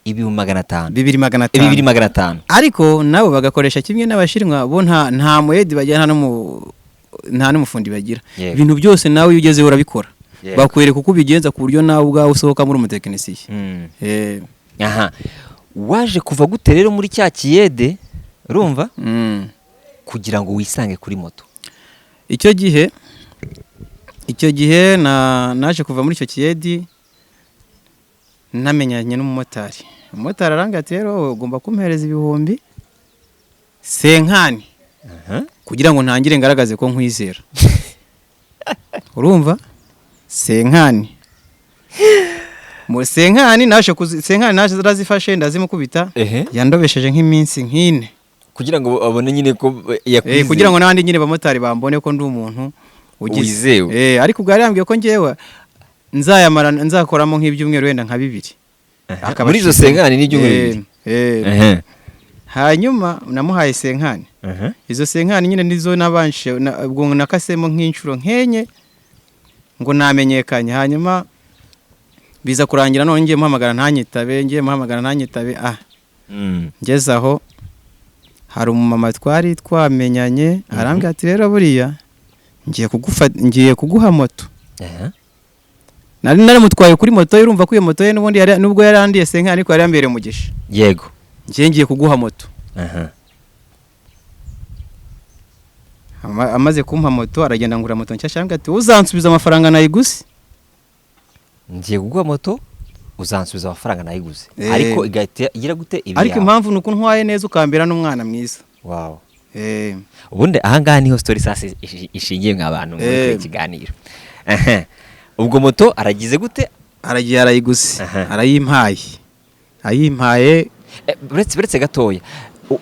500,000? 2,500. 2,500. Ariko nabo bagakoresha kimwe n'Abashinwa, bo nta muyedi bagira, nta n'umufundi bagira. Ibintu byose nawe iyo ugezeho urabikora. Bakwereka uko ubigenza ku buryo nawe ubwawe usohoka muri umutekinisiye. Aha waje kuva gute rero muri cya kiyede, urumva, kugira ngo wisange kuri moto? Icyo gihe naje kuva muri icyo kiyedi namenyanye n'umumotari. Umumotari arambwira ati: "Rero wowe ugomba kumpereza 50,000 kugira ngo ntangire ngaragaze ko nkwizera." Urumva, 50. Mu cinquante naje cinquante naje zarazifashe, ndazimukubita. Yandobesheje nk'iminsi nk'ine. Kugira ngo abone nyine ko yakwizeye. Kugira ngo n'abandi nyine bamotari bambone ko ndi umuntu ugize. Wizewe. Ariko ubwo yari yambwiye ko njyewe nzayamara, nzakoramo nk'ibyumweru wenda nka 2. Akaba Muri izo ashizemo. cinquante n'ibyumweru 2. Hanyuma namuhaye cinquante. Izo cinquante nyine nizo nabanje ubwo nakasemo nk'inshuro nkenye ngo namenyekanye. Hanyuma biza kurangira none ngiye muhamagara ntanyitabe, ngiye muhamagara ntanyitabe. Ngeze aho hari umumama twari twamenyanye, arambwira ati: "Rero buriya ngiye kuguha moto." Nari naramutwaye kuri moto ye, urumva ko iyo moto ye n'ubundi nubwo yari andiye cinquante, ariko yari yambereye umugisha. Ngiye kuguha moto. Amaze kumpa moto, aragenda ngura moto nshyashya, arambwira ati: "Uzansubiza amafaranga nayiguze." Ngiye kuguha moto, uzansubiza amafaranga nayiguze. Ariko igahita igira gute ibi Ariko yawe? impamvu ni uko ntwaye neza, ukambera n'umwana mwiza. Ubundi ahangaha niho story sasa ishingiye mwa bantu muri iki kiganiro. Ubwo moto aragize gute? Aragiye arayiguze. Arayimpaye, ayimpaye. Buretse gatoya.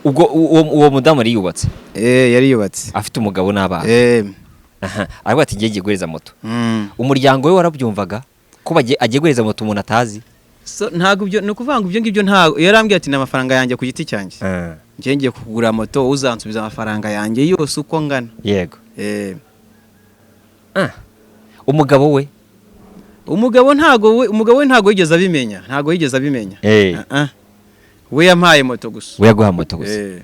Ubwo uwo mudamu yari yubatse? Yari yubatse. Afite umugabo n'abana? Aravuga ati: "Ngiye guhereza moto." Umuryango we warabyumvaga ko agiye guhereza moto umuntu atazi? So, ntabwo ibyo, ni ukuvuga ngo ibyo ngibyo ntabwo yarambwiye ati: "Ni amafaranga yanjye ku giti cyanjye, ngiye kugura moto, uzansubiza amafaranga yanjye yose uko ngana." Umugabo we? Umugabo we ntabwo yigeze abimenya, ntabwo yigeze abimenya. Ah, ah. We yampaye moto gusa. We yaguha moto gusa? Eh.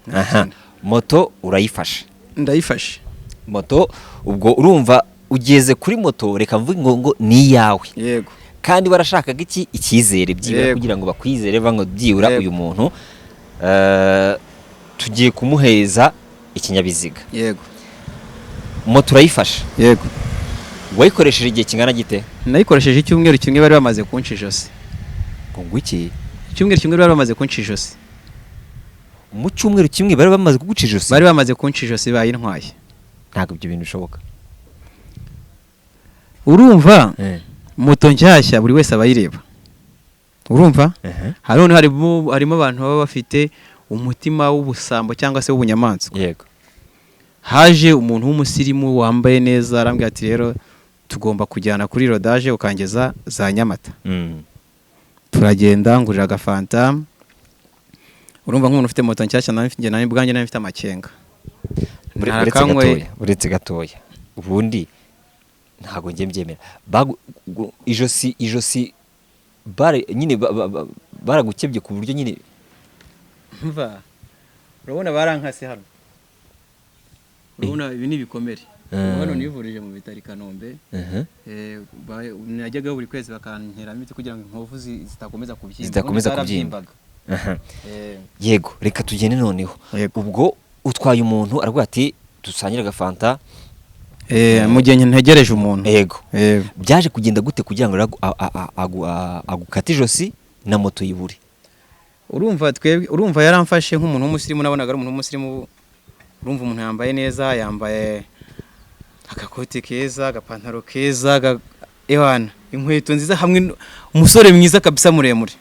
Nta kindi. Moto urayifashe? Ndayifashe. Moto ubwo urumva ugeze kuri moto, reka mvuge ngo ni iyawe. Yego. Kandi barashakaga iki? Icyizere byibura, kugira ngo bakwizere, bavuga ngo byibura uyu muntu tugiye kumuheza ikinyabiziga. Moto urayifashe? Yego. Wayikoresheje igihe kingana gite? Nayikoresheje icyumweru kimwe, bari bamaze kunca ijosi. Ngo iki? Icyumweru kimwe bari bamaze kunca ijosi. Mu cyumweru kimwe bari bamaze kuguca ijosi? Bari bamaze kunca ijosi, bayintwaye. Ntabwo ibyo bintu bishoboka. Urumva moto nshyashya buri wese aba ayireba, urumva? Hari noneho harimo abantu baba bafite umutima w'ubusambo cyangwa se w'ubunyamaswa. Haje umuntu w'umusirimu wambaye neza, arambwira ati: "Rero tugomba kujyana kuri rodage, ukangeza za Nyamata." Turagenda, ngurira agafanta. Urumva nk'umuntu ufite moto nshyashya, nawe njye nawe ubwanjye nawe mfite amakenga. Uretse Narakanyweye. gatoya, uretse gatoya, ubundi ntabwo njye mbyemera. Ijosi nyine baragukebye ku buryo nyine? Mva, urabona barankase hano, urabona ibi ni ibikomere. Hano nivurije mu bitaro i Kanombe. Najyagayo buri kwezi bakanteramo imiti kugira ngo inkovu zitakomeza kubyimba. Zidakomeza Ubundi kubyimba. zarabyimbaga. Yego, reka tugende noneho. Yego. Ubwo utwaye umuntu, aravuga ati: "Dusangire agafanta." Mu gihe ntegereje umuntu. Byaje kugenda gute kugira ngo agukate ijosi na moto yibure? Urumva twebwe, urumva yaramfashe nk'umuntu w'umusirimu, nabonaga ari umuntu w'umusirimu. Urumva umuntu yambaye neza, yambaye agakoti keza, agapantaro keza, ewana inkweto nziza, hamwe umusore mwiza kabisa muremure.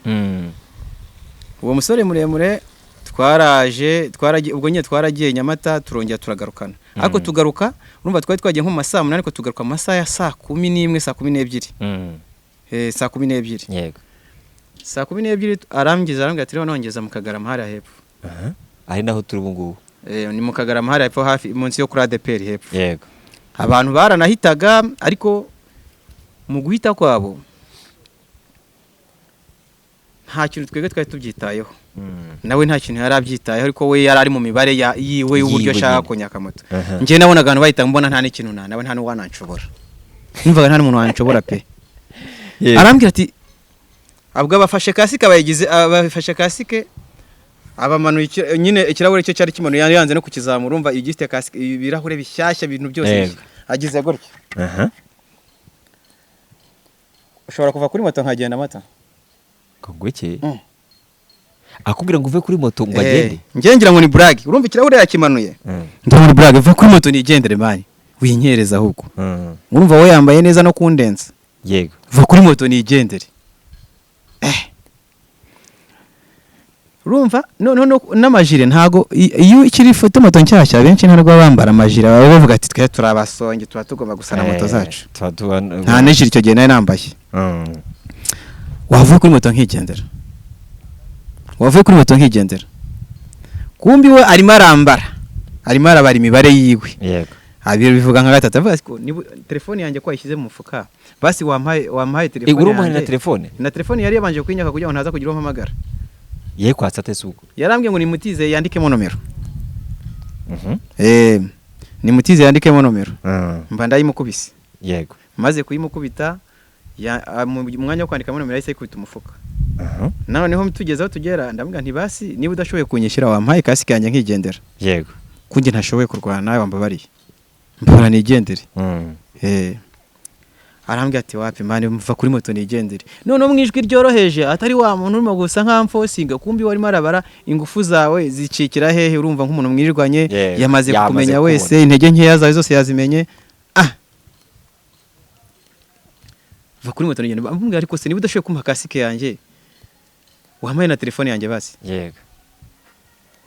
Uwo musore muremure twaraje, twaragiye, ubwo nyine twaragiye Nyamata, turongera turagarukana. Ariko tugaruka, urumva twari twagiye nko mu ma saa 8, ariko tugaruka mu masaha ya saa 11, saa 12. Saa 12. Saa 12 arangiza, arambwira ati: "Rero nongeza mu Kagarama hariya hepfo." Ari naho turi ubu ngubu? Ni mu Kagarama hariya hepfo, hafi munsi yo kuri ADEPR hepfo. Abantu baranahitaga, ariko mu guhita kwabo nta kintu twebwe twari tubyitayeho. Nawe nta kintu yari abyitayeho, ariko we yari ari mu mibare yiwe y'uburyo Yiwe ashaka nyine. kunyaka moto. Njye nabonaga abantu bahita mbona nta n'ikintu nawe nta n'uwananshobora, numvaga nta n'umuntu wanshobora pe. Arambwira ati, ubwo abafashe kasike, abayigize, abafashe kasike, abamanuye nyine ikirahure cyo cyari kimanuye, yari yanze no kukizamura. Urumva igifite kasike, ibirahure bishyashya, ibintu byose bishya. Agize gutya. Ushobora kuva kuri moto nkagenda mata. Ngo iki? Akubwira ngo uve kuri moto ngo agende? Njye ngira ngo ni blague. Urumva ikirahure yakimanuye. Ndabona blague, va kuri moto nigendere man, winyereza ahubwo. Urumva we yambaye neza no kundenza. Va kuri moto nigendere. Urumva no n'amajire ntago iyo ikiri foto moto nshyashya, benshi ntabwo baba bambara amajire, baba bavuga ati: "Twe turi abasonge, tuba tugomba gusana moto zacu." Tuba tuba Nta n'ijire icyo gihe nari nambaye. Wavuye kuri moto nkigendera, wavuye kuri moto nkigendera. Kumbi we arimo arambara, arimo arabara imibare yiwe. Bivuga nka gatatu, avuga ati: "Ko telefone yanjye ko wayishyize mu mufuka, basi wampaye telefone Uri umuhaye na yanjye." telefone? Na telefone yari yabanje kuyinyaka kugira ngo ntaza kugira uwo mpamagara. Ye kwatsa ate se ubwo? Yarambwiye ngo nimutize yandikemo nomero. Nimutize yandikemo nomero. Mba ndayimukubise. Maze kuyimukubita, mu mwanya wo kwandikamo nomero yahise ayikubita umufuka. Noneho tugeze aho tugera, ndamubwira nti: "Basi niba udashoboye kunyishyura, wampaye kasike yanjye nkigendera, kunjye ntashoboye kurwana nawe, wambabariye, mbabara nigendere." Arambwira ati: "Wapi man, mva kuri moto nigendere." Noneho mu ijwi ryoroheje, atari wa muntu urimo gusa nkamforcinga, kumbi warimo arabara ingufu zawe zicikira hehe. Urumva nk'umuntu mwirirwanye, yamaze yamaze kukumenya kukubona. wese, intege nkeya zawe zose yazimenye. Va kuri moto nigende. Ambwira: "Ariko se niba udashoboye kumpa kasike yanjye, wampaye na telefone yanjye basi,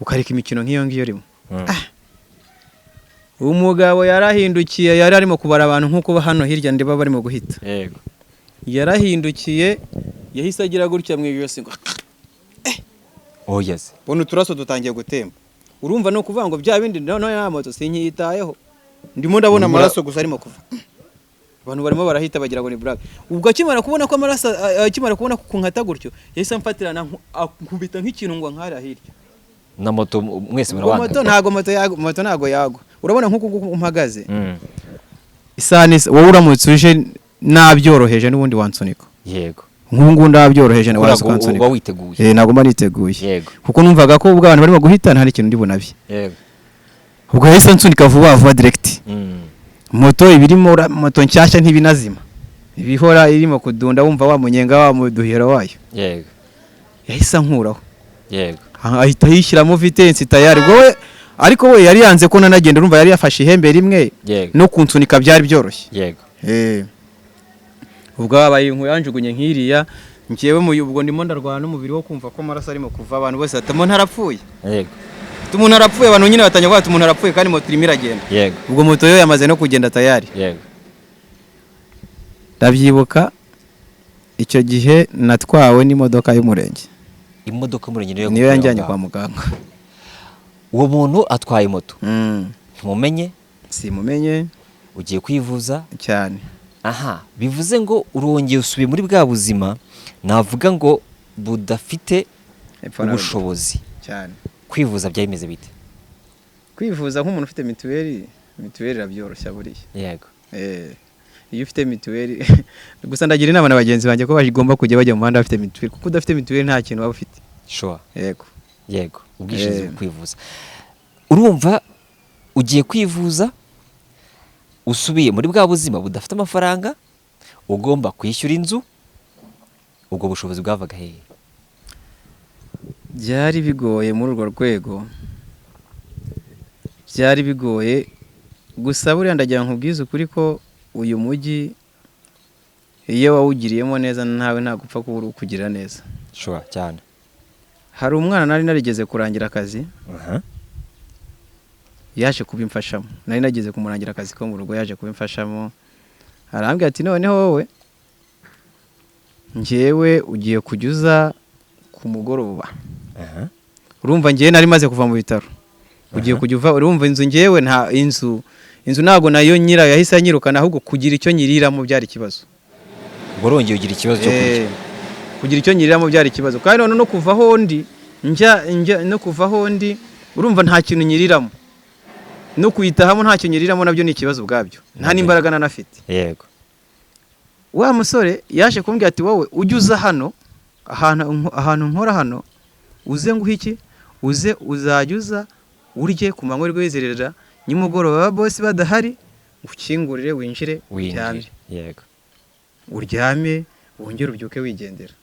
ukareka imikino nk'iyo ngiyo urimo." Umugabo yarahindukiye, yari arimo kubara abantu nk'uko hano hirya ndeba barimo guhita. Yarahindukiye, yahise agira gutya mu ijosi ngo Oh yes. bona uturaso dutangiye gutemba. Urumva ni ukuvuga ngo bya bindi noneho ya moto sinkiyitayeho, ndimo ndabona amaraso gusa arimo kuva, abantu barimo barahita bagira ngo ni blague. Ubwo akimara kubona ko amaraso, akimara kubona kunkata gutyo, yahise amfatirana, ankubita nk'ikintu ngo nkara hirya. Na moto mwese Ubwo moto murabana? Ntago moto yagwa, moto ntago yagwa. Urabona nk'uku nguku mpagaze, isaha wowe uramutse uje nabyoroheje n'ubundi wansunika. Nk'ubu ngubu ndabyoroheje, Kuko waza ntabwo ukansunika. uba witeguye. Ntabwo mba niteguye. Kuko numvaga ko ubwo abantu barimo guhita nta n'ikintu ndi bunabe. Ubwo yahise ansunika vuba vuba direct. Moto ibirimo moto nshyashya ntibinazima, ibihora irimo kudunda, wumva wa munyenga wa muduhero wayo. Yahise ankuraho. Ahita yishyiramo vitesse tayari. Ubwo we, ariko we yari yanze ko nanagenda, urumva yari yafashe ihembe rimwe, no kunsunika byari byoroshye. Ubwo habaye inkuru, yanjugunye nk'iriya. Njyewe mu ubwo ndimo ndarwana n'umubiri wo kumva ko amaraso arimo kuva, abantu bose bati: "Umuntu arapfuye." Umuntu arapfuye, abantu nyine batangiye kuvuga ati: "Umuntu arapfuye," kandi moto irimo iragenda. Ubwo moto yo yamaze no kugenda tayari. Ndabyibuka icyo gihe natwawe n'imodoka y'umurenge. Imodoka y'umurenge niyo Niyo yagukuye yanjyanye aho kwa ngaho? muganga. Uwo muntu atwaye moto, ntimumenye? Simumenye. Ugiye kwivuza? Cyane. Aha bivuze ngo urongeye usubiye muri bwa buzima navuga ngo budafite Epfo na ruguru. ubushobozi. Cyane. Kwivuza byari bimeze bite? Kwivuza nk'umuntu ufite mituweli, mituweli irabyoroshya buriya. Iyo ufite mituweli gusa, ndagira inama na bagenzi banjye ko bagomba kujya bajya mu muhanda bafite mituweli, kuko udafite mituweli nta kintu waba ufite. Yego. Yego, ubwishingizi mu kwivuza. Urumva ugiye kwivuza, usubiye muri bwa buzima budafite amafaranga, ugomba kwishyura inzu. Ubwo bushobozi bwavaga hehe? Byari bigoye muri urwo rwego, byari bigoye. Gusa buriya ndagira nkubwize ukuri ko uyu mujyi iyo wawugiriyemo neza, ntawe ntagupfa kuba ukugirira neza. Sure, cyane. Hari umwana nari narigeze kurangira akazi, yaje kubimfashamo. Nari nageze kumurangira akazi ko mu rugo, yaje kubimfashamo, arambwira ati: "Noneho wowe, njyewe ugiye kujya uza ku mugoroba." Urumva njyewe nari maze kuva mu bitaro, ugiye kujya uva, urumva inzu njyewe nta inzu, inzu ntabwo nayo nyirayo yahise anyirukana, ahubwo kugira icyo nyiriramo byari ikibazo. Ubwo urongeye ugira ikibazo cyo kurya? Kugira icyo nyiriramo byari ikibazo, kandi noneho no kuva aho ndi njya no kuva aho ndi, urumva nta kintu nyiriramo, no kuyitahamo nta kintu nyiriramo, nabyo ni ikibazo ubwabyo, nta n'imbaraga nanafite. Wa musore yaje kumbwira ati: "Wowe ujye uza hano ahantu nkora hano, uze nguhe iki, uze uzajya uza urye ku manywa rwizerera, nimugoroba ba bosi badahari ukingurire winjire uryame." Winjire, yego. "Uryame, wongere ubyuke wigendera."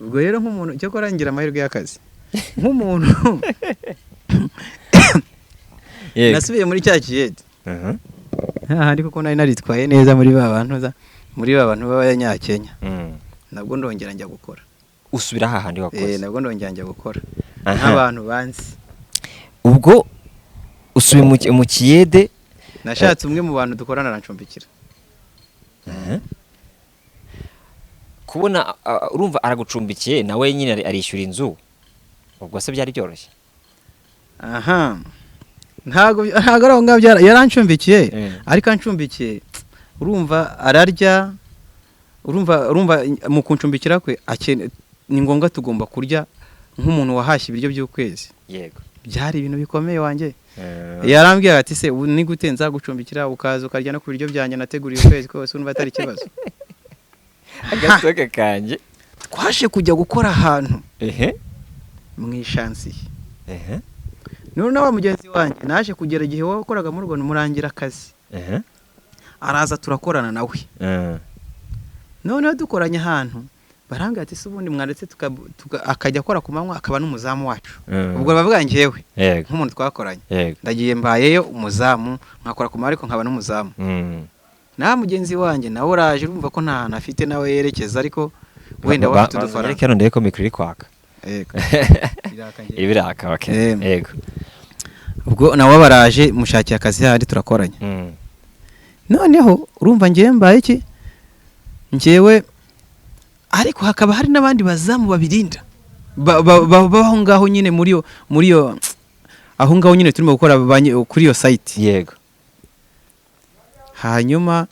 Ubwo rero nk'umuntu, cyakora ngira amahirwe y'akazi nk'umuntu, nasubiye muri cya kiyede. Hahandi kuko nari naritwaye neza muri ba bantu muri ba bantu b'Abanyakenya, nabwo ndongera njya gukora. Usubira hahandi wakoze? Nabwo ndongera njya gukora Aha. nk'abantu banzi. Ubwo usubiye mu kiyede. Nashatse umwe mu bantu dukorana arancumbikira. Kubona urumva aragucumbikiye, nawe nyine arishyura inzu, ubwo se byari byoroshye? Aha, ntago ari aho ngaho yarancumbikiye. Ariko ancumbikiye, urumva ararya, urumva mu kuncumbikira kwe ni ngombwa tugomba kurya nk'umuntu wahashye ibiryo by'ukwezi. Byari ibintu bikomeye wanjye. Yarambwira ati: "Se ubu ni gute nzagucumbikira ukaza ukarya no ku biryo byanjye nateguriye ukwezi kose, urumva atari ikibazo?" Agasoka kanjye. Twaje kujya gukora ahantu mu ishansiye. None wa mugenzi wanjye naje kugera igihe wakoraga muri urwo murangira akazi, araza turakorana nawe. Noneho dukoranye ahantu, barambwira ati: "Se ubundi mwaretse akajya akora ku manywa akaba n'umuzamu wacu?" Ubwo bavuga njyewe nk'umuntu twakoranye. Ndagiye mbayeyo umuzamu, nkakora ku manywa ariko nkaba n'umuzamu. Na mugenzi wanjye nawe uraje, urumva ko nta hantu afite nawe yerekeza, ariko wenda we afite udufaranga. Ariko hano ndebe ko mikoro iri kwaka. Yego. Iraka njye. Ibiraka, okay. Yego. Ubwo nawe baraje mushakiye akazi handi turakoranye. Noneho urumva ngewe mbaye iki ngewe, ariko hakaba hari n'abandi bazamu babirinda baho ngaho nyine muri iyo aho ngaho nyine turimo gukora kuri iyo site. Hanyuma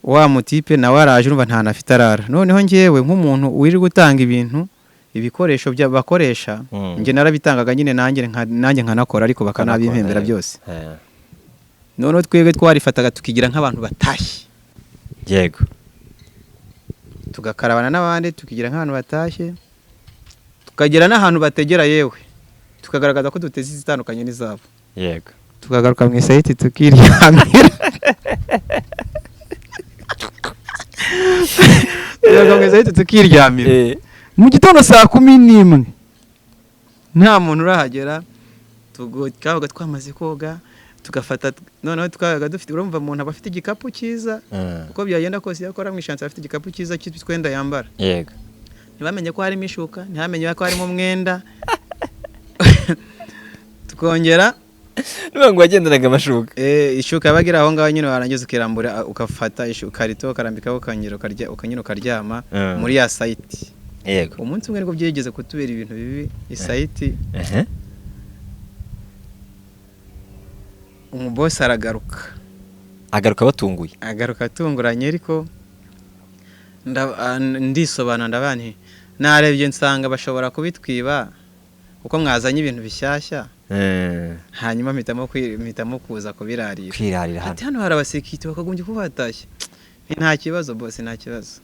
wa mutipe nawe araje, urumva nta afite arara. Noneho ngewe nk'umuntu wirirwa utanga ibintu, ibikoresho bya bakoresha, njye narabitangaga nyine, nanjye nkanakora, ariko bakanabimpembera byose. Noneho twebwe twarifataga tukigira nk'abantu batashye, tugakarabana n'abandi, tukigira nk'abantu batashye, tukagera n'ahantu bategera, yewe tukagaragaza ko duteze izitandukanye n'izabo, tukagaruka mu isayiti tukiryamira, tukagaruka mu isayiti tukiryamira. Mu gitondo saa 11 nta muntu urahagera, twabaga twamaze koga, tugafata, noneho twabaga dufite, urumva umuntu aba afite igikapu cyiza, uko byagenda kose iyo akora mu ishansi aba afite igikapu cyiza cy'utwenda yambara. Ntibamenye ko harimo ishuka, ntibamenye ko harimo umwenda, tukongera Niba ngo wagendanaga amashuka? Ishuka yabaga iri aho ngaho nyine, warangiza ukirambura, ugafata ikarito ukarambikaho, ukongera ukarya, ukanyine ukaryama muri ya site. Umunsi umwe nibwo byigeze kutubera ibintu bibi isayiti. Umubosi aragaruka. Agaruka batunguye? Agaruka atunguranye, ariko ndisobanura, ndavuga nti: "Narebye nsanga bashobora kubitwiba kuko mwazanye ibintu bishyashya." Hanyuma mpitamo kuza kubirarira. Kwirarira hano. Ati: "Hano hari abasekirite bakagombye kuba batashye." Nti: "Nta kibazo bose, nta kibazo."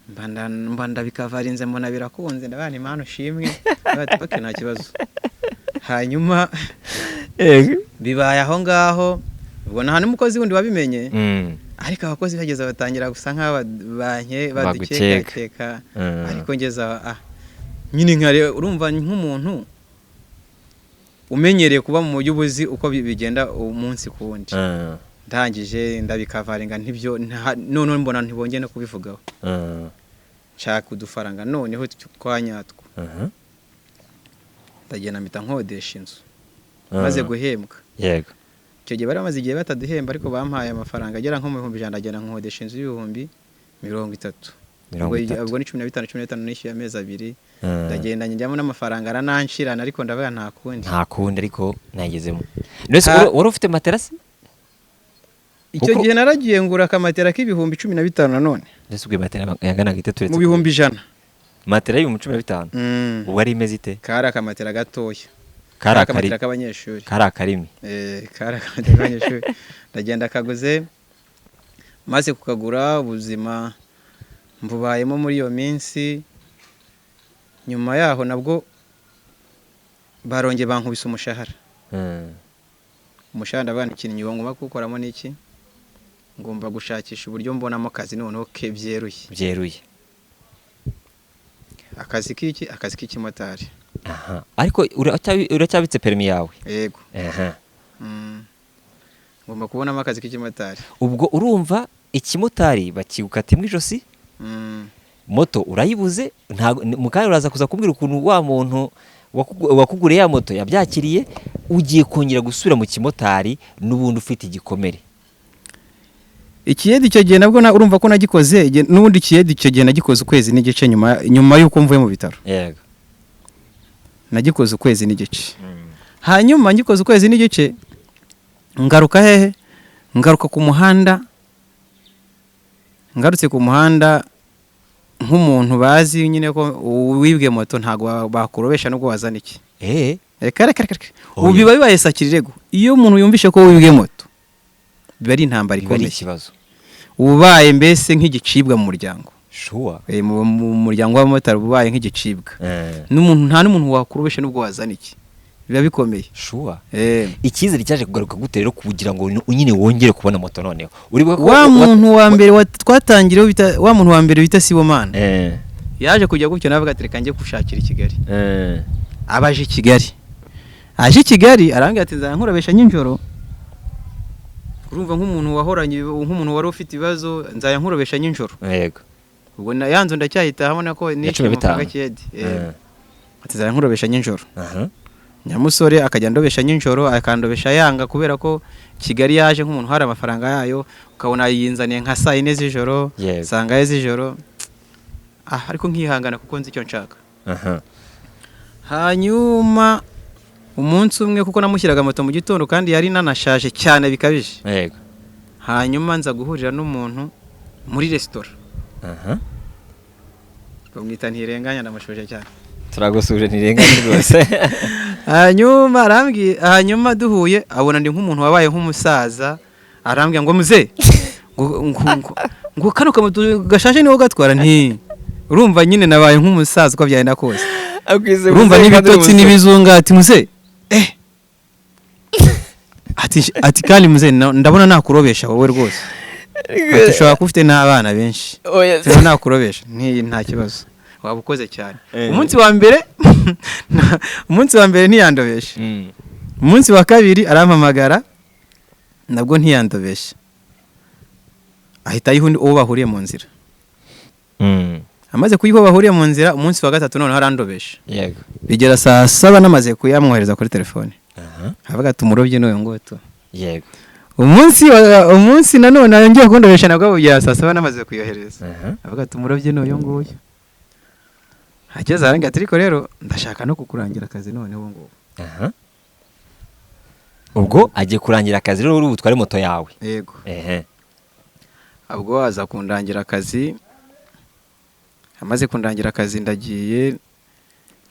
Mba ndabikavarinze, mbona birakunze, ndavuga nti: "Mana ushimwe." Bati: "Okay, nta kibazo." Hanyuma bibaye aho ngaho, ubwo nta n'umukozi wundi wabimenye, ariko abakozi bageze batangira gusa nk'aho Bagukeka. badukekakeka. Ariko ngeze aho, nyine nkare urumva nk'umuntu umenyereye kuba mu mujyi, ubuzi uko bigenda umunsi ku wundi. Ndangije ndabikavaringa, ntibyo noneho mbona ntibongeye no kubivugaho. Nshaka udufaranga noneho twanyatwo, ndagenda mpita nkodesha inzu maze guhembwa. Icyo gihe bari bamaze igihe bataduhemba, ariko bampaye amafaranga agera nko mu 100,000, ndagenda nkodesha inzu y'30,000. Mirongo itatu. Ubwo ni 15, 15 nishyuye amezi abiri. Ndagenda njyamo n'amafaranga arananshirana, ariko ndavuga nta kundi. Nta kundi, ariko nagezemo. Mbese wari ufite materasi? Icyo gihe naragiye ngura akamatera k'15,000 nanone. Mbese ubwo matera yanganaga ite turetse Mu 100,000. Matera y'15,000? Ubwo ari imeze ite? Kari akamatera gatoya. Kari akari Akamatera k'abanyeshuri. Kari akarimi. Kari akamatera k'abanyeshuri. Ndagenda kaguze, maze kukagura ubuzima mbubayemo muri iyo minsi. Nyuma yaho nabwo barongeye bankubise umushahara. Umushahara, ndavuga nti ikintu ngomba kuwukoramo ni iki? Ngomba gushakisha uburyo mbonamo akazi noneho ke byeruye. Byeruye. Akazi k'iki? Akazi k'ikimotari. Aha, ariko uracyabitse perimi yawe? Yego. Ngomba kubonamo akazi k'ikimotari. Ubwo urumva ikimotari bakigukata mu ijosi, moto urayibuze. Ntago mu kanya uraza kuza kumbwira ukuntu wa muntu wakuguriye ya moto yabyakiriye. Ugiye kongera gusubira mu kimotari n'ubundi ufite igikomere. Ikiyedi icyo gihe nabwo urumva ko nagikoze n'ubundi ikiyedi icyo gihe nagikoze ukwezi n'igice nyuma y'uko mvuye mu bitaro. Nagikoze ukwezi n'igice. Hanyuma ngikoze ukwezi n'igice, ngaruka hehe? Ngaruka ku muhanda. Ngarutse ku muhanda nk'umuntu bazi nyine ko wibwe moto, ntabwo bakurobesha nubwo wazana iki. Reka, reka, reka, reka. Ubu Oya. biba bibaye sakirirego. Iyo umuntu yumvishe ko wibwe moto, biba ari intambara Biba ari ikomeye. ikibazo. Ubaye mbese nk'igicibwa mu muryango. Mu muryango w'abamotari uba ubaye nk'igicibwa. N'umuntu, nta n'umuntu wakurobesha nubwo wazana iki, biba bikomeye. Icyizere cyaje kugaruka gute rero kugira ngo nyine wongere kubona moto noneho? Uribuka ko Wa muntu wa mbere twatangiriyeho wa muntu wa mbere bita Sibomana, yaje kujya gutyo nawe ati: "Reka njye gushakira i Kigali." Aba aje i Kigali, aje i Kigali arambwira ati: "Nzajya nkurobesha nijoro." Urumva nk'umuntu wahoranye, nk'umuntu wari ufite ibibazo, "Nzajya nkurobesha nijoro." Ubwo na ya nzu ndacyahita habona ko Ya nishyuye 15. amafaranga kiyedi. Ati: "Nzajya nkurobesha nijoro." Nyamusore akajya andobesha nijoro, akandobesha yanga kubera ko Kigali yaje nk'umuntu hari amafaranga yayo, ukabona yinzaniye nka saa 4 z'ijoro, saa ngahe z'ijoro, ariko nkihangana kuko nzi icyo nshaka. Hanyuma umunsi umwe, kuko namushyiraga moto mu gitondo kandi yari nanashaje cyane bikabije, hanyuma nza guhurira n'umuntu muri resitora, bamwita Ntirenganya, ndamushuje cyane. Turagusuje Ntirenganya rwose. Hanyuma arambwiye, hanyuma duhuye abona ndi nk'umuntu wabaye nk'umusaza, arambwira ngo: "Muze ngo kano kamoto gashaje niwo gatwara?" Nti: "Urumva nyine nabaye nk'umusaza uko byagenda kose." Urumva n'ibitotsi n'ibizunga. Ati: "Muze," ati: "Kandi muze ndabona nakurobesha wowe rwose." Ati: "Ushobora kuba ufite n'abana benshi." "Ndabona nakurobesha." Nti: "Nta kibazo, waba ukoze cyane." Umunsi wa mbere ntiyandobesha. Umunsi wa kabiri arampamagara, nabwo ntiyandobesha, ahita ayiha undi uwo bahuriye mu nzira. Amaze kuyiha uwo bahuriye mu nzira, umunsi wa gatatu noneho arandobesha. Bigera saa 7 namaze kuyamwohereza kuri telefone. Avuga ati: "Umurobyi n'uyu nguyu tu." Umunsi nanone yongeye kundobesha, nabwo bugera saa 7 namaze kuyohereza. Avuga ati: "Umurobyi n'uyu nguyu." Ageze arangira ati: "Ariko rero ndashaka no kukurangira akazi noneho ubu ngubu." Ubwo agiye kurangira akazi rero uri butware moto yawe. Yego. Ubwo aza kundangira akazi. Amaze kundangira akazi, ndagiye,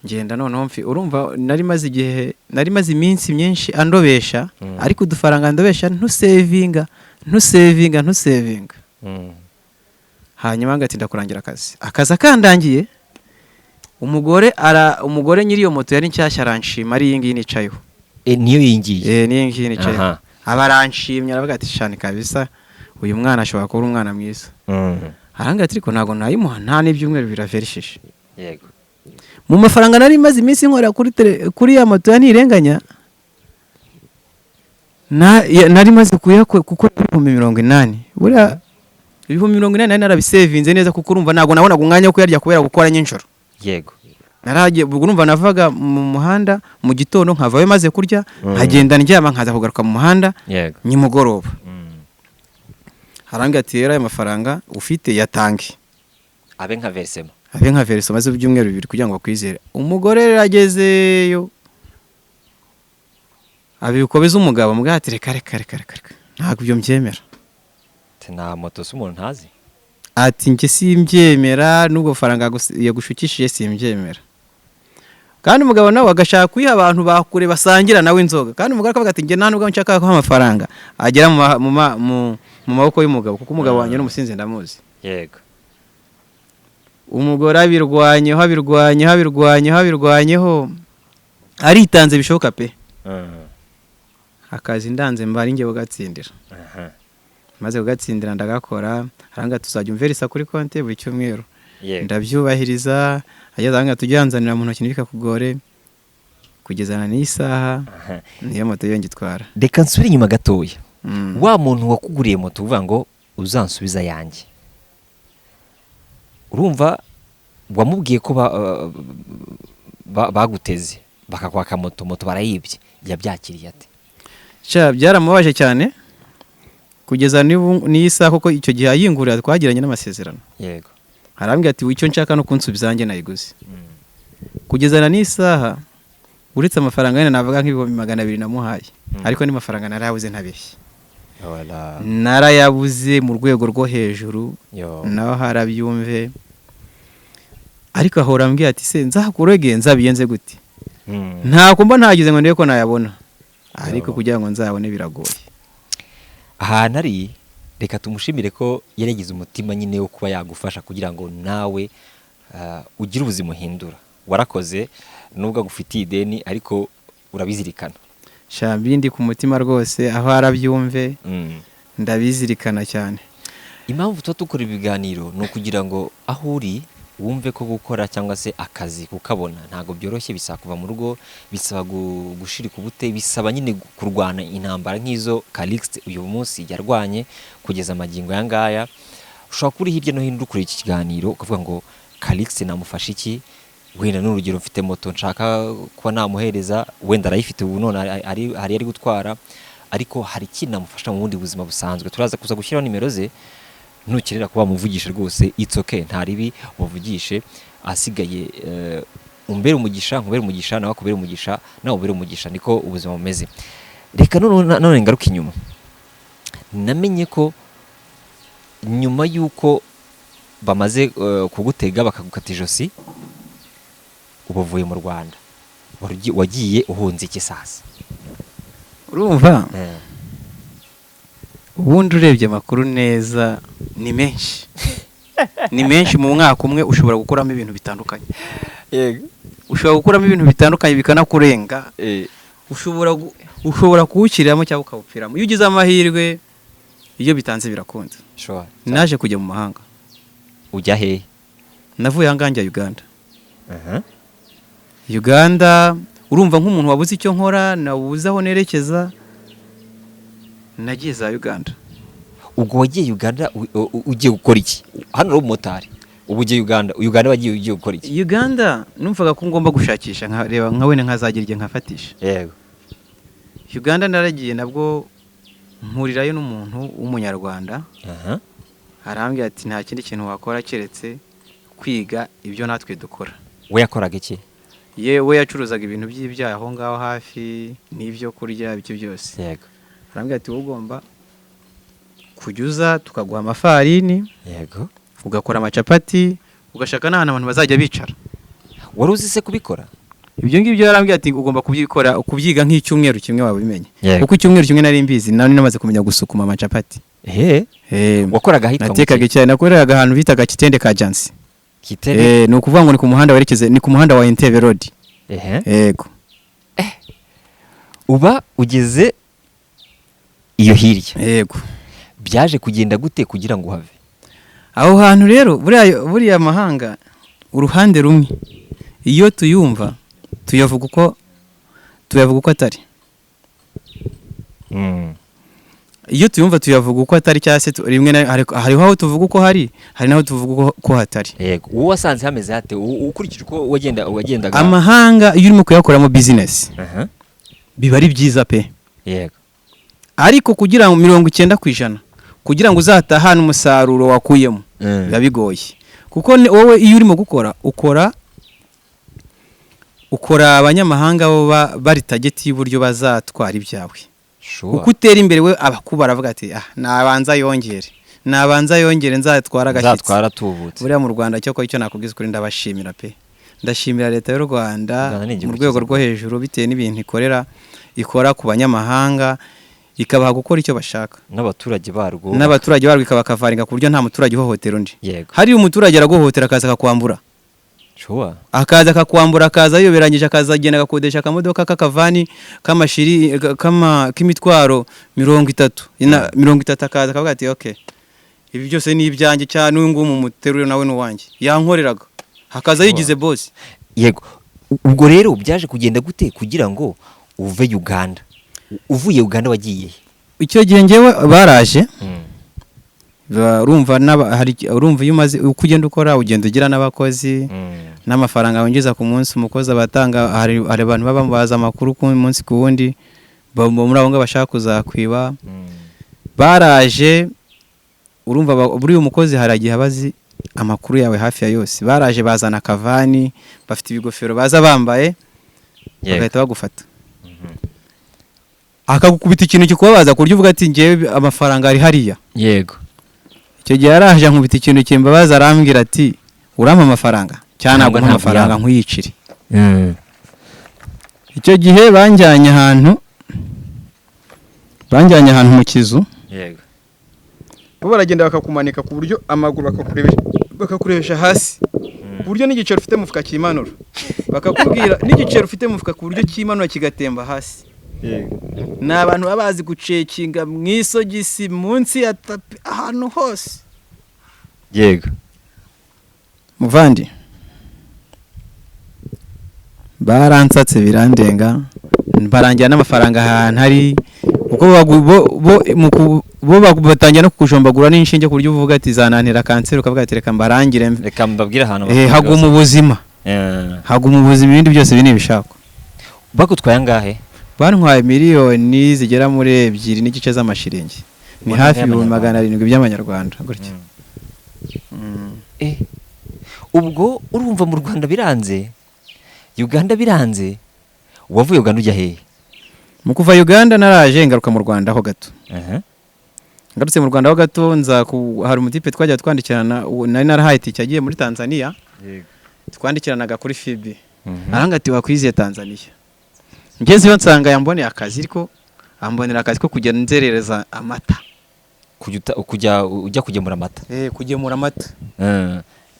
ngenda noneho urumva nari maze igihe, nari maze iminsi myinshi andobesha, ariko udufaranga ndobesha ntusevinga, ntusevinga, ntusevinga. Hanyuma ngati: "Ndakurangira akazi." Akazi akandangiye, umugore nyiri iyo moto yari nshyashya aranshima, ari iyi ngiyi nicayeho. Niyo yingiye? Eh, niyi ngiyi nicayeho. Aba aranshimye, aravuga ati: "Shani kabisa, uyu mwana ashobora kuba ari umwana mwiza." Arambwira ati: "Ariko ntabwo nayimuha nta n'ibyumweru biraverishije." Mu mafaranga nari maze iminsi nkora kuri ya moto ya Ntirenganya, nari maze gukora 80,000. Buriya 80,000 nari narabisevinze neza, kuko urumva ntabwo nabonaga umwanya wo kuyarya kubera gukora nijoro. Naragiye, ubwo urumva navaga mu muhanda mu gitondo, nkavayo maze kurya, nkagenda ndyama, nkaza kugaruka mu muhanda nimugoroba. Arambwira ati: "Rero aya mafaranga ufite yatange abe nka versement." Abe nka versement maze ibyumweru 2 kugira ngo bakwizere. Umugore rero agezeyo abikobeza umugabo, mubwira ati: "Reka, reka, reka, reka, reka, ntabwo ibyo mbyemera." Ati: "Nta moto se umuntu ntazi?" Ati: "Njye simbyemera, n'ubwo faranga yagushukishije simbyemera." Kandi umugabo nawe agashaka kuyiha abantu bakure basangira nawe inzoga, kandi umugore akavuga ati: "Njye nta nubwo nshaka ko amafaranga agera mu maboko y'umugabo, kuko umugabo wanjye ni umusinzi, ndamuzi." Umugore abirwanyeho, abirwanyeho, abirwanyeho, abirwanyeho, aritanze bishoboka pe. Akazi ndanze mba ari njye kugatsindira. Maze kugatsindira ndagakora. Aranga tuzajya umverisa kuri konti buri cyumweru. Ndabyubahiriza. Ageze ahangaha tujya yanzanira mu ntoki ntibikakugore. Kugeza na n'iyi saha niyo moto yo ngitwara. Reka nsubire inyuma gatoya. Wa muntu wakuguriye moto uvuga ngo uzansubiza yanjye, urumva wamubwiye ko baguteze bakakwaka moto, moto barayibye, yabyakiriye ate? Sha, byaramubabaje cyane kugeza n'iyi saha, kuko icyo gihe ayingurira twagiranye n'amasezerano. Arambwira ati: "Icyo nshaka no kunsubiza yanjye nayiguze." Kugeza na n'isaha, uretse amafaranga yenda navuga nka 200,000 namuhaye, ariko ni mafaranga narayabuze, ntabeshye. Wala. Narayabuze mu rwego rwo hejuru. Yo. Naho harabyumve, ariko ahora ambwira ati: "Se nzakurege, nzabigenze gute?" Ntako mba ntagize ngo ndebe ko nayabona, ariko Yo. kugira ngo nzayabone biragoye. Ahantu ari, reka tumushimire ko yaragize umutima nyine wo kuba yagufasha kugira ngo nawe ugire ubuzima uhindura. Warakoze, nubwo agufitiye ideni, ariko urabizirikana. Sha, bindi ku mutima rwose, aho arabyumve, ndabizirikana cyane. Impamvu tuba dukora ibiganiro ni ukugira ngo aho uri wumve ko gukora cyangwa se akazi kukabona ntabwo byoroshye. Bisaba kuva mu rugo, bisaba gushirika ubute, bisaba nyine kurwana intambara nk'izo Calixte uyu munsi yarwanye kugeza amagingo aya ngaya. Ushobora kuba uri hirya no hino uri kureba iki kiganiro ukavuga ngo: "Calixte namufasha iki?" Wenda n'urugero, mfite moto nshaka kuba namuhereza, wenda arayifite ubu none hari ari gutwara, ariko hari ikindi namufasha mu bundi buzima busanzwe. Turaza kuza gushyiraho nimero ze, nukenera kuba wamuvugisha rwose, it's okay, nta ribi, umuvugishe. Ahasigaye umbere umugisha, nkubere umugisha, nawe akubere umugisha, nawe ubere umugisha, niko ubuzima bumeze. Reka none ngaruke inyuma. Namenye ko nyuma y'uko bamaze kugutega bakagukata ijosi, uba uvuye mu Rwanda. Wagiye uhunze iki sasa? Urumva, ubundi urebye amakuru neza ni menshi, ni menshi. Mu mwaka umwe ushobora gukuramo ibintu bitandukanye, ushobora gukuramo ibintu bitandukanye bikanakurenga. Ushobora kuwukiriramo cyangwa ukawupfiramo. Iyo ugize amahirwe, iyo bitanze birakunda. Naje kujya mu mahanga. Ujya hehe? Navuye ahangaha njya Uganda. Uganda, urumva, nk'umuntu wabuze icyo nkora, nabuze aho nerekeza, nagiye za Uganda. Ubwo wagiye Uganda ugiye gukora iki? Hano uri umumotari, ubu ugiye Uganda. Uganda wagiye ugiye gukora iki? Uganda numvaga ko ngomba gushakisha, nkareba nka wenda nkazagira igihe nkafatisha. Uganda naragiye, nabwo mpurirayo n'umuntu w'umunyarwanda. Arambwira ati: "Nta kindi kintu wakora keretse kwiga ibyo natwe dukora." We yakoraga iki? Ye, we yacuruzaga ibintu by'ibyaha aho ngaho hafi n'ibyo kurya, ibyo byose. Arambwira ati: "Wowe ugomba kujya uza tukaguha amafarini, ugakora amacapati, ugashaka n'ahantu abantu bazajya bicara." Wari uzi se kubikora? Ibyo ngibyo yarambwiye ati: "Ugomba kubyikora, kubyiga nk'icyumweru kimwe wabimenye." Kuko icyumweru kimwe nari mbizi, nari namaze kumenya gusukuma amacapati. Wakoraga ahitwa Natekaga icyayi. Nakoreraga ahantu bitaga Kitende ka Jansi. Kitende? Ni ukuvuga ngo ni ku muhanda werekeze, ni ku muhanda wa Entebbe Road. Yego. Uba ugeze iyo hirya? Yego. Byaje kugenda gute kugira ngo uhave? Aho hantu rero, buriya mahanga uruhande rumwe iyo tuyumva tuyavuga uko atari. Iyo tuyumva tuyavuga uko atari, cyangwa se rimwe na hariho aho tuvuga uko hari, hari n'aho tuvuga uko hatari. Yego, uwo wasanze hameze hate, ukurikije uko wagendaga? Amahanga iyo urimo kuyakoramo bizinesi biba ari byiza pe. Ariko kugira ngo 90%, kugira ngo uzatahane umusaruro wakuyemo, biba bigoye, kuko wowe iyo urimo gukora, ukora abanyamahanga bo bari target y'uburyo bazatwara ibyawe. Uko utera imbere, we abakuba aravuga ati: "Ah, nabanza yongere, nabanza yongere, nzatwara agashyitsi." Nzatwara tubutse. Buriya mu Rwanda, cyakora icyo nakubwiza ukuri, ndabashimira pe. Ndashimira leta y'u Rwanda Rwanda ni igihugu mu rwego cyiza. rwo hejuru, bitewe n'ibintu ikorera, ikora ku banyamahanga, ikabaha gukora icyo bashaka. N'abaturage barwo. N'abaturage barwo ikabakavaringa ku buryo nta muturage uhohotera undi. Hariya umuturage araguhohotera, akaza akakwambura. Akaza akakwambura, akaza yiyoberanyije, akaza agenda agakodesha akamodoka k'akavani k'amashiri k'imitwaro 30, 30, akaza akavuga ati: "Okay, ibi byose ni ibyanjye, cyane uyu nguyu mumuterure nawe ni uwanjye yankoreraga." Hakaza yigize boss. Yego. Ubwo rero byaje kugenda gute kugira ngo uve Uganda? Uvuye Uganda wagiye he? Icyo gihe ngewe baraje, urumva urumva iyo umaze, uko ugenda ukora, ugenda ugira n'abakozi n'amafaranga winjiza ku munsi, umukozi abatanga. Hari abantu baba baza amakuru ku munsi ku wundi, muri abo ngabo bashaka kuzakwiba. Baraje, urumva buriya umukozi hari igihe aba azi amakuru yawe hafi ya yose. Baraje bazana akavani, bafite ibigofero baza bambaye, bagahita bagufata, akagukubita ikintu kikubabaza ku buryo uvuga ati: "Ngewe amafaranga ari hariya." Icyo gihe yaraje ankubita ikintu kimbabaza, arambwira ati: "Urampa amafaranga cyangwa Ntabwo ntabwo mpa amafaranga uyampa. nkwiyicire." Icyo gihe banjyanye ahantu mu kizu. Bo baragenda bakakumanika ku buryo amaguru bakakurebesha hasi, ku buryo n'igiceri ufite mu mufuka kimanura. Bakakubwira n'igiceri ufite mu mufuka ku buryo kimanura kigatemba hasi. Ni abantu baba bazi gucekinga mu isogisi, munsi ya tapi, ahantu hose. Muvandi, baransatse birandenga, barangira n'amafaranga ahantu ari, kuko bo batangira no kukujombagura n'inshinge, ku buryo uvuga ati zanantera kanseri, ukavuga ati: "Reka mbarangire." Reka mbabwire ahantu Haguma ubuzima. Haguma ubuzima, ibindi byose ibi ni ibishakwa. Bagutwaye angahe? Bantwaye miliyoni zigera muri 2.5 z'amashiringi, ni Ubona hafi ibihumbi y'amanyarwanda. 700 by'amanyarwanda gutya. Ubwo urumva mu Rwanda biranze, Uganda biranze, wavuye Uganda ujya hehe? Mu kuva Uganda naraje ngaruka mu Rwanda ho gato. Ngarutse mu Rwanda ho gato, nza hari umutipe twajya twandikirana, nari narahaye itike agiye muri Tanzania, twandikiranaga kuri FB. Aranga ati: "Wakwiziye Tanzania." Ngezeyo nsanga yamboneye akazi, ariko ambonera akazi ko kujya nzerereza amata. Kujya ujya kugemura amata? Kugemura amata.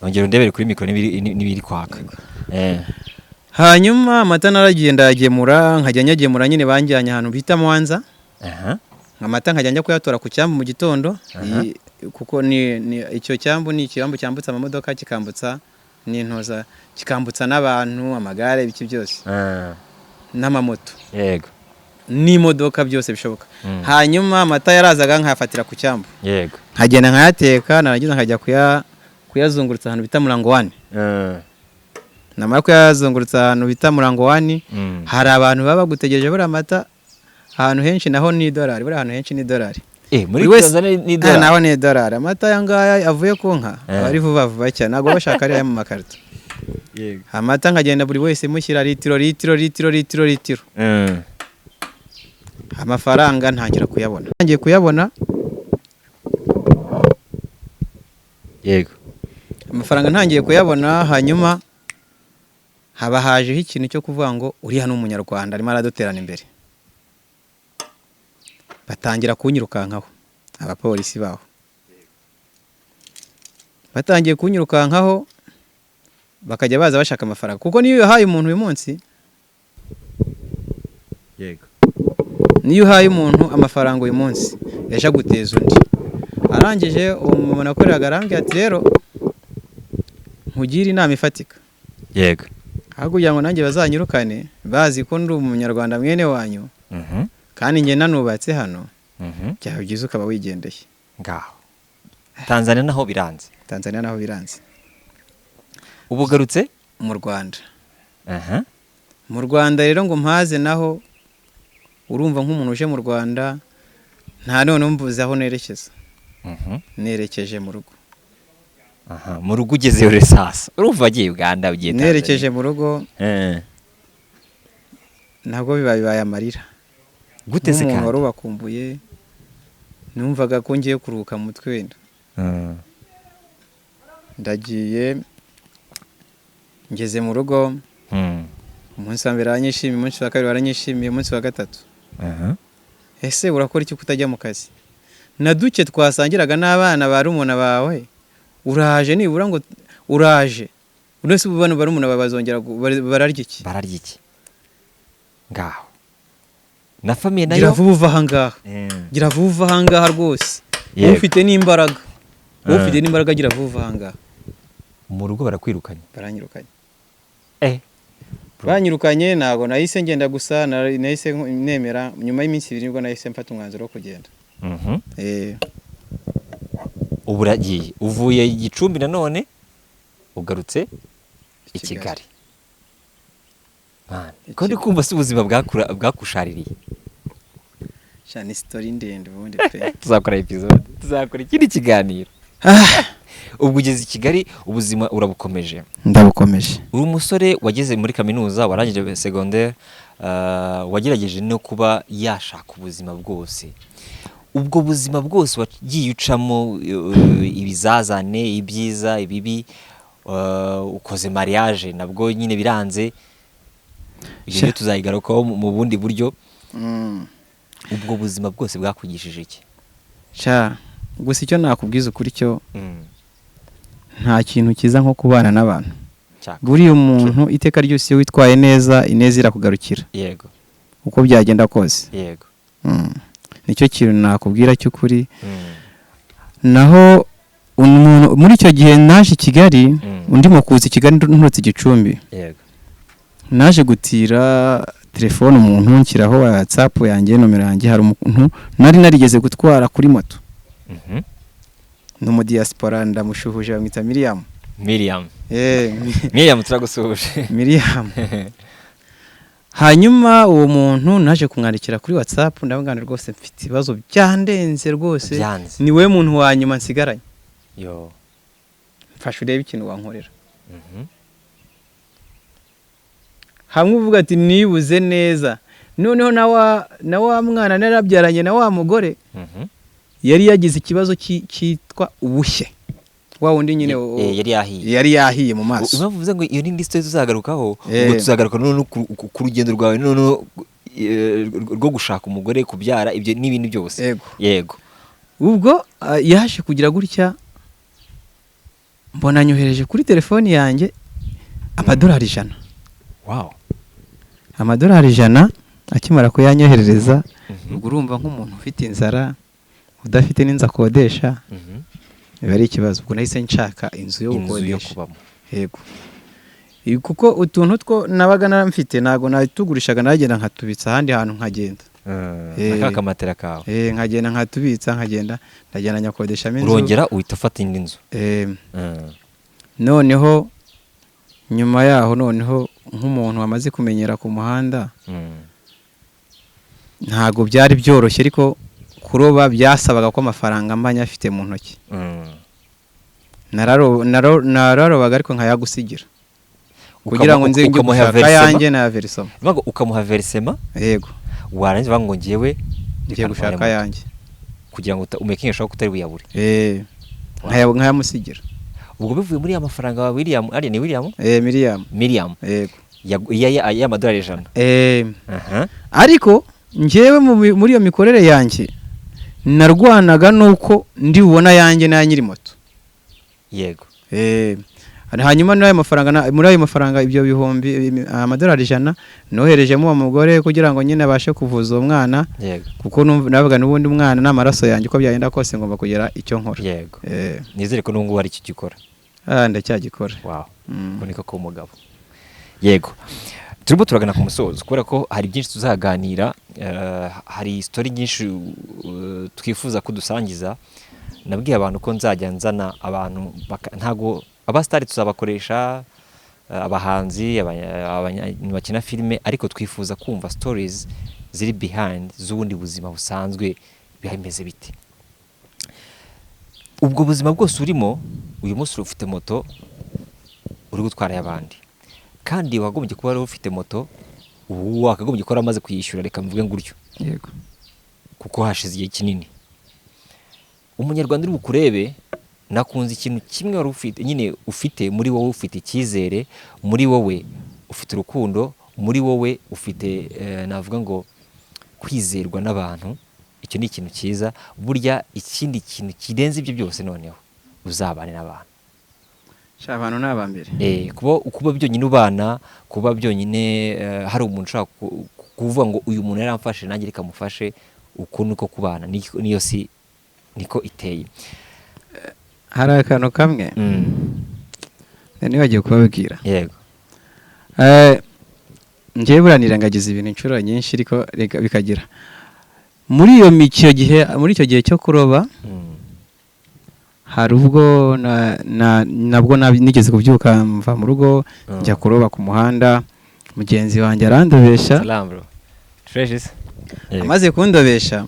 Ongera undebere kuri mikoro n'ibiri kwaka. Hanyuma amata naragiye ndayagemura, nkajya nyagemura nyine. Banjyanye ahantu bita Mwanza. Amata nkajya njya kuyatora ku cyambu mu gitondo. Kuko ni icyo cyambu ni icyambu cyambutsa amamodoka, kikambutsa n'intoza, kikambutsa n'abantu, amagare, ibiki byose, n'amamoto n'imodoka, byose bishoboka. Hanyuma amata yarazaga nkayafatira ku cyambu, nkagenda nkayateka, narangiza nkajya kuyazungurutsa ahantu bita Murango Wani. Namara kuyazungurutsa ahantu bita Murango Wani, hari abantu baba bagutegereje. Buriya amata ahantu henshi naho ni idolari, buriya ahantu henshi ni idolari. Muri Buri wese- Tanzania ni Ah, idolari? Naho ni idolari. Amata aya ngaya avuye ku nka aba ari vuba vuba cyane, ntabwo baba bashaka ariya mu makarito. Amata nkagenda buri wese mushyira litiro, litiro, litiro, litiro, litiro. Amafaranga ntangira kuyabona, ntangiye kuyabona. Amafaranga ntangiye kuyabona, hanyuma haba hajeho ikintu cyo kuvuga ngo uriya ni umunyarwanda, arimo araduterana imbere. Batangira kunyirukankaho. Abapolisi baho batangiye kunyirukankaho, bakajya baza bashaka amafaranga, kuko niyo uyahaye umuntu uyu munsi, niyo uhaye umuntu amafaranga uyu munsi, ejo aguteza undi. Arangije, uwo muntu nakoreraga arambwira ati: "Rero nkugire inama ifatika, aho kugira ngo nanjye bazanyirukane bazi ko ndi umunyarwanda mwene wanyu, kandi njye nanubatse hano, byaba byiza ukaba wigendeye." Ngaho Tanzania naho biranze? Tanzania naho biranze. Ubu ugarutse mu Rwanda. Mu Rwanda rero ngo mpaze naho, urumva nk'umuntu uje mu Rwanda nta none mbuze aho nerekeza. Nerekeje mu rugo. Aha, mu rugo ugezeyo rero sasa, urumva wagiye Uganda, ugiye Tanzania. Nerekeje mu rugo, ntabwo biba bibaye amarira. Gute se? Nk'umuntu Kandi wari ubakumbuye, numvaga ko ngiye kuruhuka mu mutwe wenda. Ndagiye, ngeze mu rugo. Umunsi wa mbere baranyishimiye, umunsi wa kabiri baranyishimiye, umunsi wa gatatu: "Ese urakora iki kutajya mu kazi? Na duke twasangiraga n'abana ba rumuna bawe, uraje nibura ngo uraje uretse ubu bano barumuna bawe bazongera bararya iki?" Bararya iki? Ngaho na famille "Gira nayo. vuba uva ahangaha. Gira vuba uva ahangaha rwose. Ufite n'imbaraga, ufite n'imbaraga, gira vuba uva ahangaha." Mu rugo barakwirukanye? Baranyirukanye. Banyirukanye, ntabwo nahise ngenda gusa, nahise nemera. Nyuma y'iminsi 2 nibwo nahise mfata umwanzuro wo kugenda. Ubu uragiye, uvuye Gicumbi, nanone ugarutse i I Kigali. Kigali. Man, ko ndi kumva si ubuzima bwakushaririye? Sha, ni story ndende ubundi pe. Tuzakora episode, tuzakora ikindi kiganiro. Ubwo ugeze i Kigali, ubuzima urabukomeje. Ndabukomeje. Uri umusore wageze muri kaminuza, warangije secondaire, wagerageje no kuba yashaka ubuzima bwose. Ubwo buzima bwose wagiye ucamo, ibizazane, ibyiza, ibibi, ukoze mariage nabwo nyine biranze, ibyo byo tuzayigarukaho mu bundi buryo. Ubwo buzima bwose bwakwigishije iki? Sha, gusa icyo nakubwiza ukuri cyo, nta kintu cyiza nko kubana n'abantu. Buriya umuntu iteka ryose iyo witwaye neza, ineza irakugarukira, uko byagenda kose. Nicyo kintu nakubwira cy'ukuri. Naho umuntu muri icyo gihe naje i Kigali, undi mu kuza i Kigali nturutse i Gicumbi, naje gutira telefone umuntu, nshyiraho WhatsApp yanjye, nomero yanjye. Hari umuntu nari narigeze gutwara kuri moto, ni umudiyasipora, ndamushuhuje, bamwita Miriam. Miriam. Miriam, turagusuhuje. Miriam. Hanyuma uwo muntu naje kumwandikira kuri WhatsApp, ndavuga ngo rwose mfite ibibazo, byandenze rwose, Byanze. ni we muntu wa nyuma nsigaranye, Yo. mfasha urebe ikintu wankorera. Hamwe uvuga ati nibuze neza, noneho na wa mwana narabyaranye na wa mugore yari yagize ikibazo cyitwa ubushye, wa wundi nyine Yari yahiye. Yari yahiye mu maso. Impamvu uvuze ngo iyo ni indi story tuzagarukaho, ubwo tuzagaruka noneho ku rugendo rwawe noneho rwo gushaka umugore, kubyara, ibyo n'ibindi byose. Yego. Yego. Ubwo yaje kugira gutya, mbona nyohereje kuri telefoni yanjye amadolari 100. Amadolari 100 akimara kuyanyoherereza, ubwo urumva nk'umuntu ufite inzara, udafite n'inzu akodesha, biba ari ikibazo. Ubwo nahise nshaka inzu yo Inzu yo gukodesha. kubamo. Yego. Kuko utuntu two nabaga naramfite ntabwo natugurishaga, nagenda nkatubitsa ahandi hantu nkagenda. Na ka kamatera kawe. Nkagenda nkatubitsa, nkagenda, ndagenda nyakodeshamo inzu. Urongera uhita ufata indi nzu. Noneho nyuma yaho, noneho nk'umuntu wamaze kumenyera ku muhanda, ntabwo byari byoroshye, ariko kuroba byasabaga ko amafaranga mba nyafite mu ntoki. Nararobaga ariko nkayagusigira kugira ngo nze njye Ukamuha gushaka versement? ayanjye na versement. Bivuga ngo ukamuha versement? Yego. Warangiza uvuga ngo ngewe Ngiye reka gushaka ntware moto. ayanjye. Kugira ngo umakinge sure ko utari buyabure. Nkayamusigira. Ubwo bivuye muri ya mafaranga wa William, ariya ni William? Miriam. Miriam. Yego. Y'amadolari 100. Aha. Ariko njyewe muri iyo mikorere yanjye narwanaga nuko ndi bubona ayanjye n'aya nyiri moto. Hanyuma muri ayo mafaranga muri ayo mafaranga, ibyo bihumbi amadolari 100 noherejemo uwo mugore kugira ngo nyine abashe kuvuza uwo mwana, kuko navuga n'ubundi umwana n'amaraso yanjye, uko byagenda kose ngomba kugira icyo nkora. Nizere ko n'ubu ngubu hari icyo ugikora. Ah, ndacyagikora. Wow. Uko niko k'umugabo. Yego, turimo turagana ku musozo kubera ko hari byinshi tuzaganira, hari story nyinshi twifuza kudusangiza. Nabwiye abantu ko nzajya nzana abantu ntago abasitari tuzabakoresha, abahanzi, bakina filime, ariko twifuza kumva stories ziri behind z'ubundi buzima busanzwe, bimeze bite ubwo buzima bwose urimo uyu munsi. Ufite moto uri gutwara y'abandi, kandi wagombye kuba wari ufite moto ubu, wakagombye kuba waramaze kuyishyura, reka mvuge gutyo, kuko hashize igihe kinini. Umunyarwanda uri bukurebe, nakunze ikintu kimwe wari ufite nyine, ufite muri wowe, ufite icyizere muri wowe, ufite urukundo muri wowe, ufite navuga ngo kwizerwa n'abantu. Icyo ni ikintu cyiza. Burya ikindi kintu kirenze ibyo byose, noneho uzabane n'abantu. Sha, abantu ni abambere. Kuba byonyine ubana, kuba byonyine hari umuntu ushobora kuvuga ngo uyu muntu yaramfashe, nanjye reka mufashe, uko niko kubana, niyo si niko iteye. Hari akantu kamwe nibagiwe kubabwira. Yego. Njyewe buriya nirengagiza ibintu inshuro nyinshi, ariko reka bikagira muri iyo icyo gihe, muri icyo gihe cyo kuroba, hari ubwo nabwo nigeze kubyuka mva mu rugo, njya kuroba ku muhanda, mugenzi wanjye arandobesha. Salam bro. Fresh is. Yego. Amaze kundobesha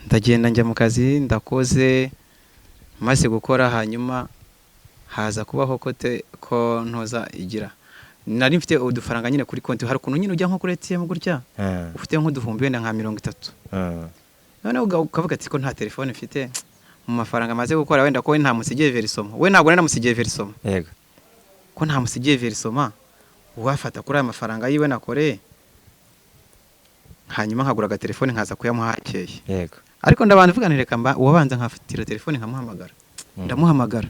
ndagenda njya mu kazi, ndakoze, maze gukora, hanyuma haza kubaho kote ko ntoza igira nari mfite udufaranga nyine kuri konti. Hari ukuntu nyine ujya nko kuri ATM gutya, ufite nk'uduhumbi wenda nka 30, noneho ukavuga ati ko nta telefone mfite, mu mafaranga amaze gukora, wenda ko we ntamusigiye versement, we ntabwo nari namusigiye versement, ko ntamusigiye versement, uwafata kuri aya mafaranga yiwe nakoreye, hanyuma nkagura agatelefone nkaza kuyamuha hakeye. Ariko ndabanza mvuga nti reka mba uwabanza nkafatira telefone nkamuhamagara. Ndamuhamagara.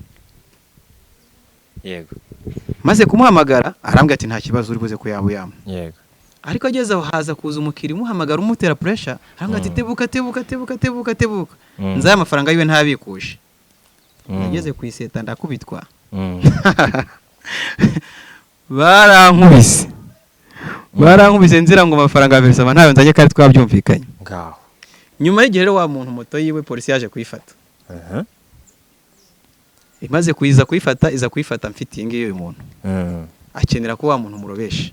Maze kumuhamagara arambwira ati nta kibazo, uri buze kuyaba uyampa. Ariko ageze aho haza kuza umukiriya umuhamagara umutera pressure, arambwira ati tebuka, tebuka, tebuka, tebuka, tebuka, nzaye amafaranga yiwe ntabikuje. Nageze ku iseta ndakubitwa. Barankubise, barankubise nzira ngo amafaranga ya versement ntayo nzanye kandi twabyumvikanye. Ngaho. Nyuma y'igihe rero wa muntu moto yiwe polisi yaje kuyifata. Imaze kuyiza kuyifata, iza kuyifata mfite iyi ngiyi y'uyu muntu, akenera ko wa muntu murobesha,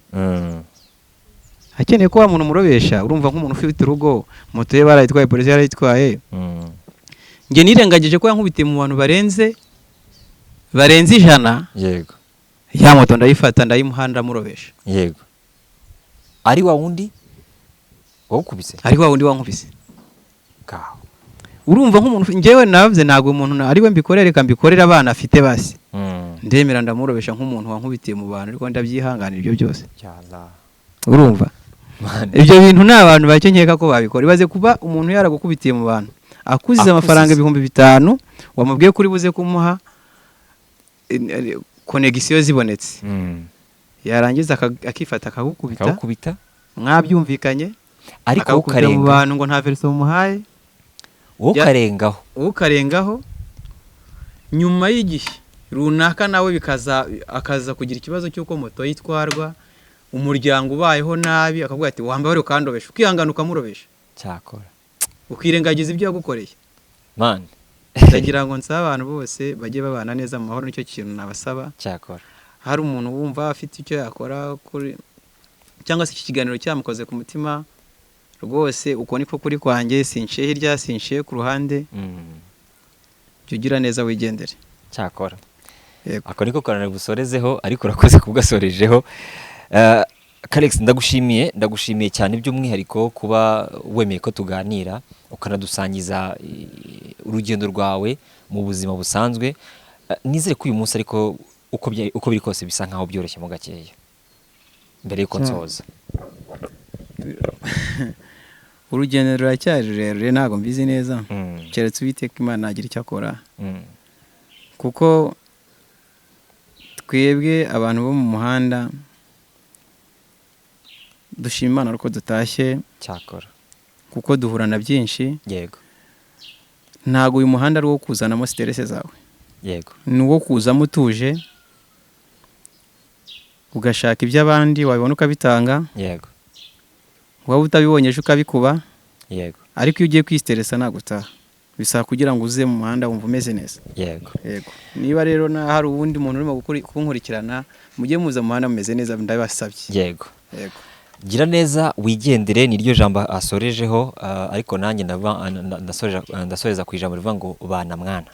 akeneye ko wa muntu murobesha. Urumva nk'umuntu ufite urugo, moto ye barayitwaye, polisi yarayitwaye. Njye nirengagije ko yankubitiye mu bantu barenze 100. Ya moto ndayifata, ndayimuha, ndamurobesha. Yego, ari wa wundi wawukubise? Ari wa wundi wankubise. Ngaho. Urumva nk'umuntu, njyewe navuze ntabwo umuntu ari we mbikorere, reka mbikorere abana afite basi. Ndemera ndamurobesha nk'umuntu wankubitiye mu bantu, ariko ndabyihanganira ibyo byose. Yalla. Urumva, Man. ibyo bintu ni abantu bake nkeka ko babikora. Ibaze kuba umuntu yaragukubitiye mu bantu akuzize Akuzize. amafaranga 5000 wamubwiye ko uri buze kumuha connexion zibonetse, yarangiza akifata akagukubita. Akawukubita. Mwabyumvikanye, ariko akagukubita mu ukarenga bantu ngo nta versement umuhaye. Wowe ukarengaho. Ukarengaho. Nyuma y'igihe runaka nawe bikaza akaza kugira ikibazo cy'uko moto yitwarwa, umuryango ubayeho nabi, akavuga ati wambaye ukandobesha, ukihangana ukamurobesha, Cyakora. ukirengagiza ibyo yagukoreye. Man. Ndagira ngo nsabe abantu bose bajye babana neza mu mahoro, nicyo kintu nabasaba. Cyakora. Hari umuntu wumva afite icyo yakora kuri cyangwa se iki kiganiro cyamukoze ku mutima rwose, uko niko kuri kwanjye, sinciye hirya, sinciye ku ruhande. Jya ugira neza wigendere. Cyakora. Yego. Ako niko kantu busorezeho, ariko urakoze kugasorejeho. Kalex, ndagushimiye, ndagushimiye cyane by'umwihariko kuba wemeye ko tuganira, ukanadusangiza urugendo rwawe mu buzima busanzwe. Nizere ko uyu munsi ariko uko biri kose bisa nkaho byoroshye mo gakeya mbere yuko nsoza. Urugendo ruracyari rurerure, ntabwo mbizi neza, keretse Uwiteka Imana nagira icyo akora, kuko twebwe abantu bo mu muhanda dushima Imana ko dutashye, Cyakora. kuko duhura na byinshi. Ntabwo uyu muhanda ari uwo kuzanamo stress zawe, ni uwo kuzamo utuje, ugashaka iby'abandi, wabibona ukabitanga, waba utabibonye ejo ukabikuba. Ariko iyo ugiye kwistressa ntabwo utaha, bisaba kugira ngo uze mu muhanda wumva umeze neza. Yego, niba rero na hari uwundi muntu urimo kunkurikirana, mujye muza mu muhanda mumeze neza, ndabasabye. Yego. Gira neza wigendere, niryo jambo asorejeho, ariko nanjye ndasoreza ku ijambo rivuga ngo bana mwana.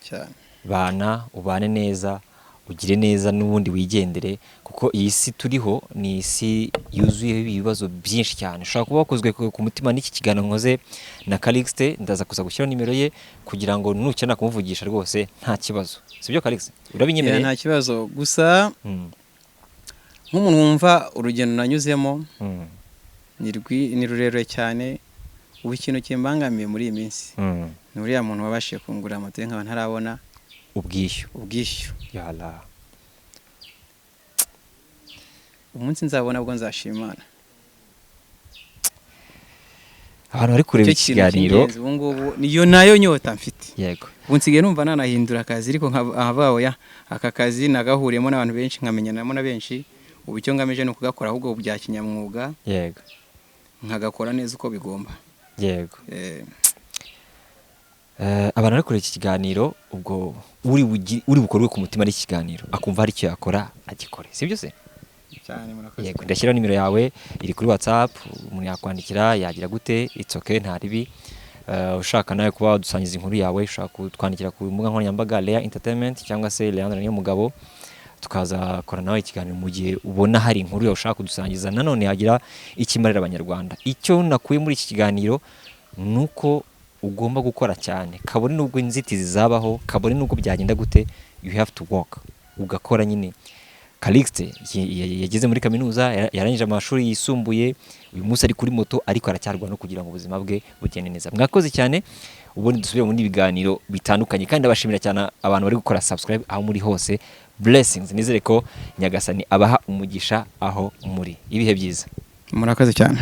Cyane. Bana, ubane neza, ugire neza n'ubundi wigendere, kuko iyi si turiho ni isi yuzuyeho ibibazo byinshi cyane. Ushobora kuba wakozwe ku mutima n'iki kiganiro nkoze na Calixte, ndaza kuza gushyiraho nimero ye kugira ngo nukenera kumuvugisha rwose nta kibazo. Sibyo Calixte? Urabinyemereye? Nta kibazo, gusa nk'umuntu wumva urugendo nanyuzemo ni rurerure cyane. Ubu ikintu kimbangamiye muri iyi minsi ni uriya muntu wabashije kungurira moto ye nkaba ntarabona ubwishyu. Ubwishyu. Yala. Umunsi nzabona bwo nzashima Imana. Abantu bari kureba Icyo iki kintu kiganiro. cy'ingenzi ubu ngubu niyo nayo nyota mfite. Ubu nsigaye numva nanahindura akazi, ariko nkavuga oya, aka kazi nagahuriyemo n'abantu benshi, nkamenyanamo na benshi. Ubu icyo ngamije ni ukugakora ahubwo bya kinyamwuga, nkagakora neza uko bigomba. Abantu bari kureba iki kiganiro, ubwo uri bukorwe ku mutima n'iki kiganiro, akumva hari icyo yakora, agikore, sibyo se? Cyane, murakoze. Yego, ndashyiraho nimero yawe, iri kuri WhatsApp, umuntu yakwandikira, yagira gute, it's okay, nta ribi. Ushaka nawe kuba wadusangiza inkuru yawe, ushaka kutwandikira ku mbuga nkoranyambaga Lea Entertainment cyangwa se Leandre Niyomugabo, tukaza kora nawe ikiganiro mu gihe ubona hari inkuru yawe ushaka kudusangiza nanone yagira ikimarira Abanyarwanda. Icyo nakuye muri iki kiganiro ni uko ugomba gukora cyane, kabone nubwo inzitizi zabaho, kabone nubwo byagenda gute, you have to work, ugakora nyine. Calixte yageze muri kaminuza, yarangije amashuri yisumbuye, uyu munsi ari kuri moto, ariko aracyarwana no kugira ngo ubuzima bwe bugende neza. Mwakoze cyane, ubundi dusubire mu bindi biganiro bitandukanye, kandi ndabashimira cyane abantu bari gukora subscribe aho muri hose. Blessings, nizere ko Nyagasani abaha umugisha aho muri. Ibihe byiza. Murakoze cyane.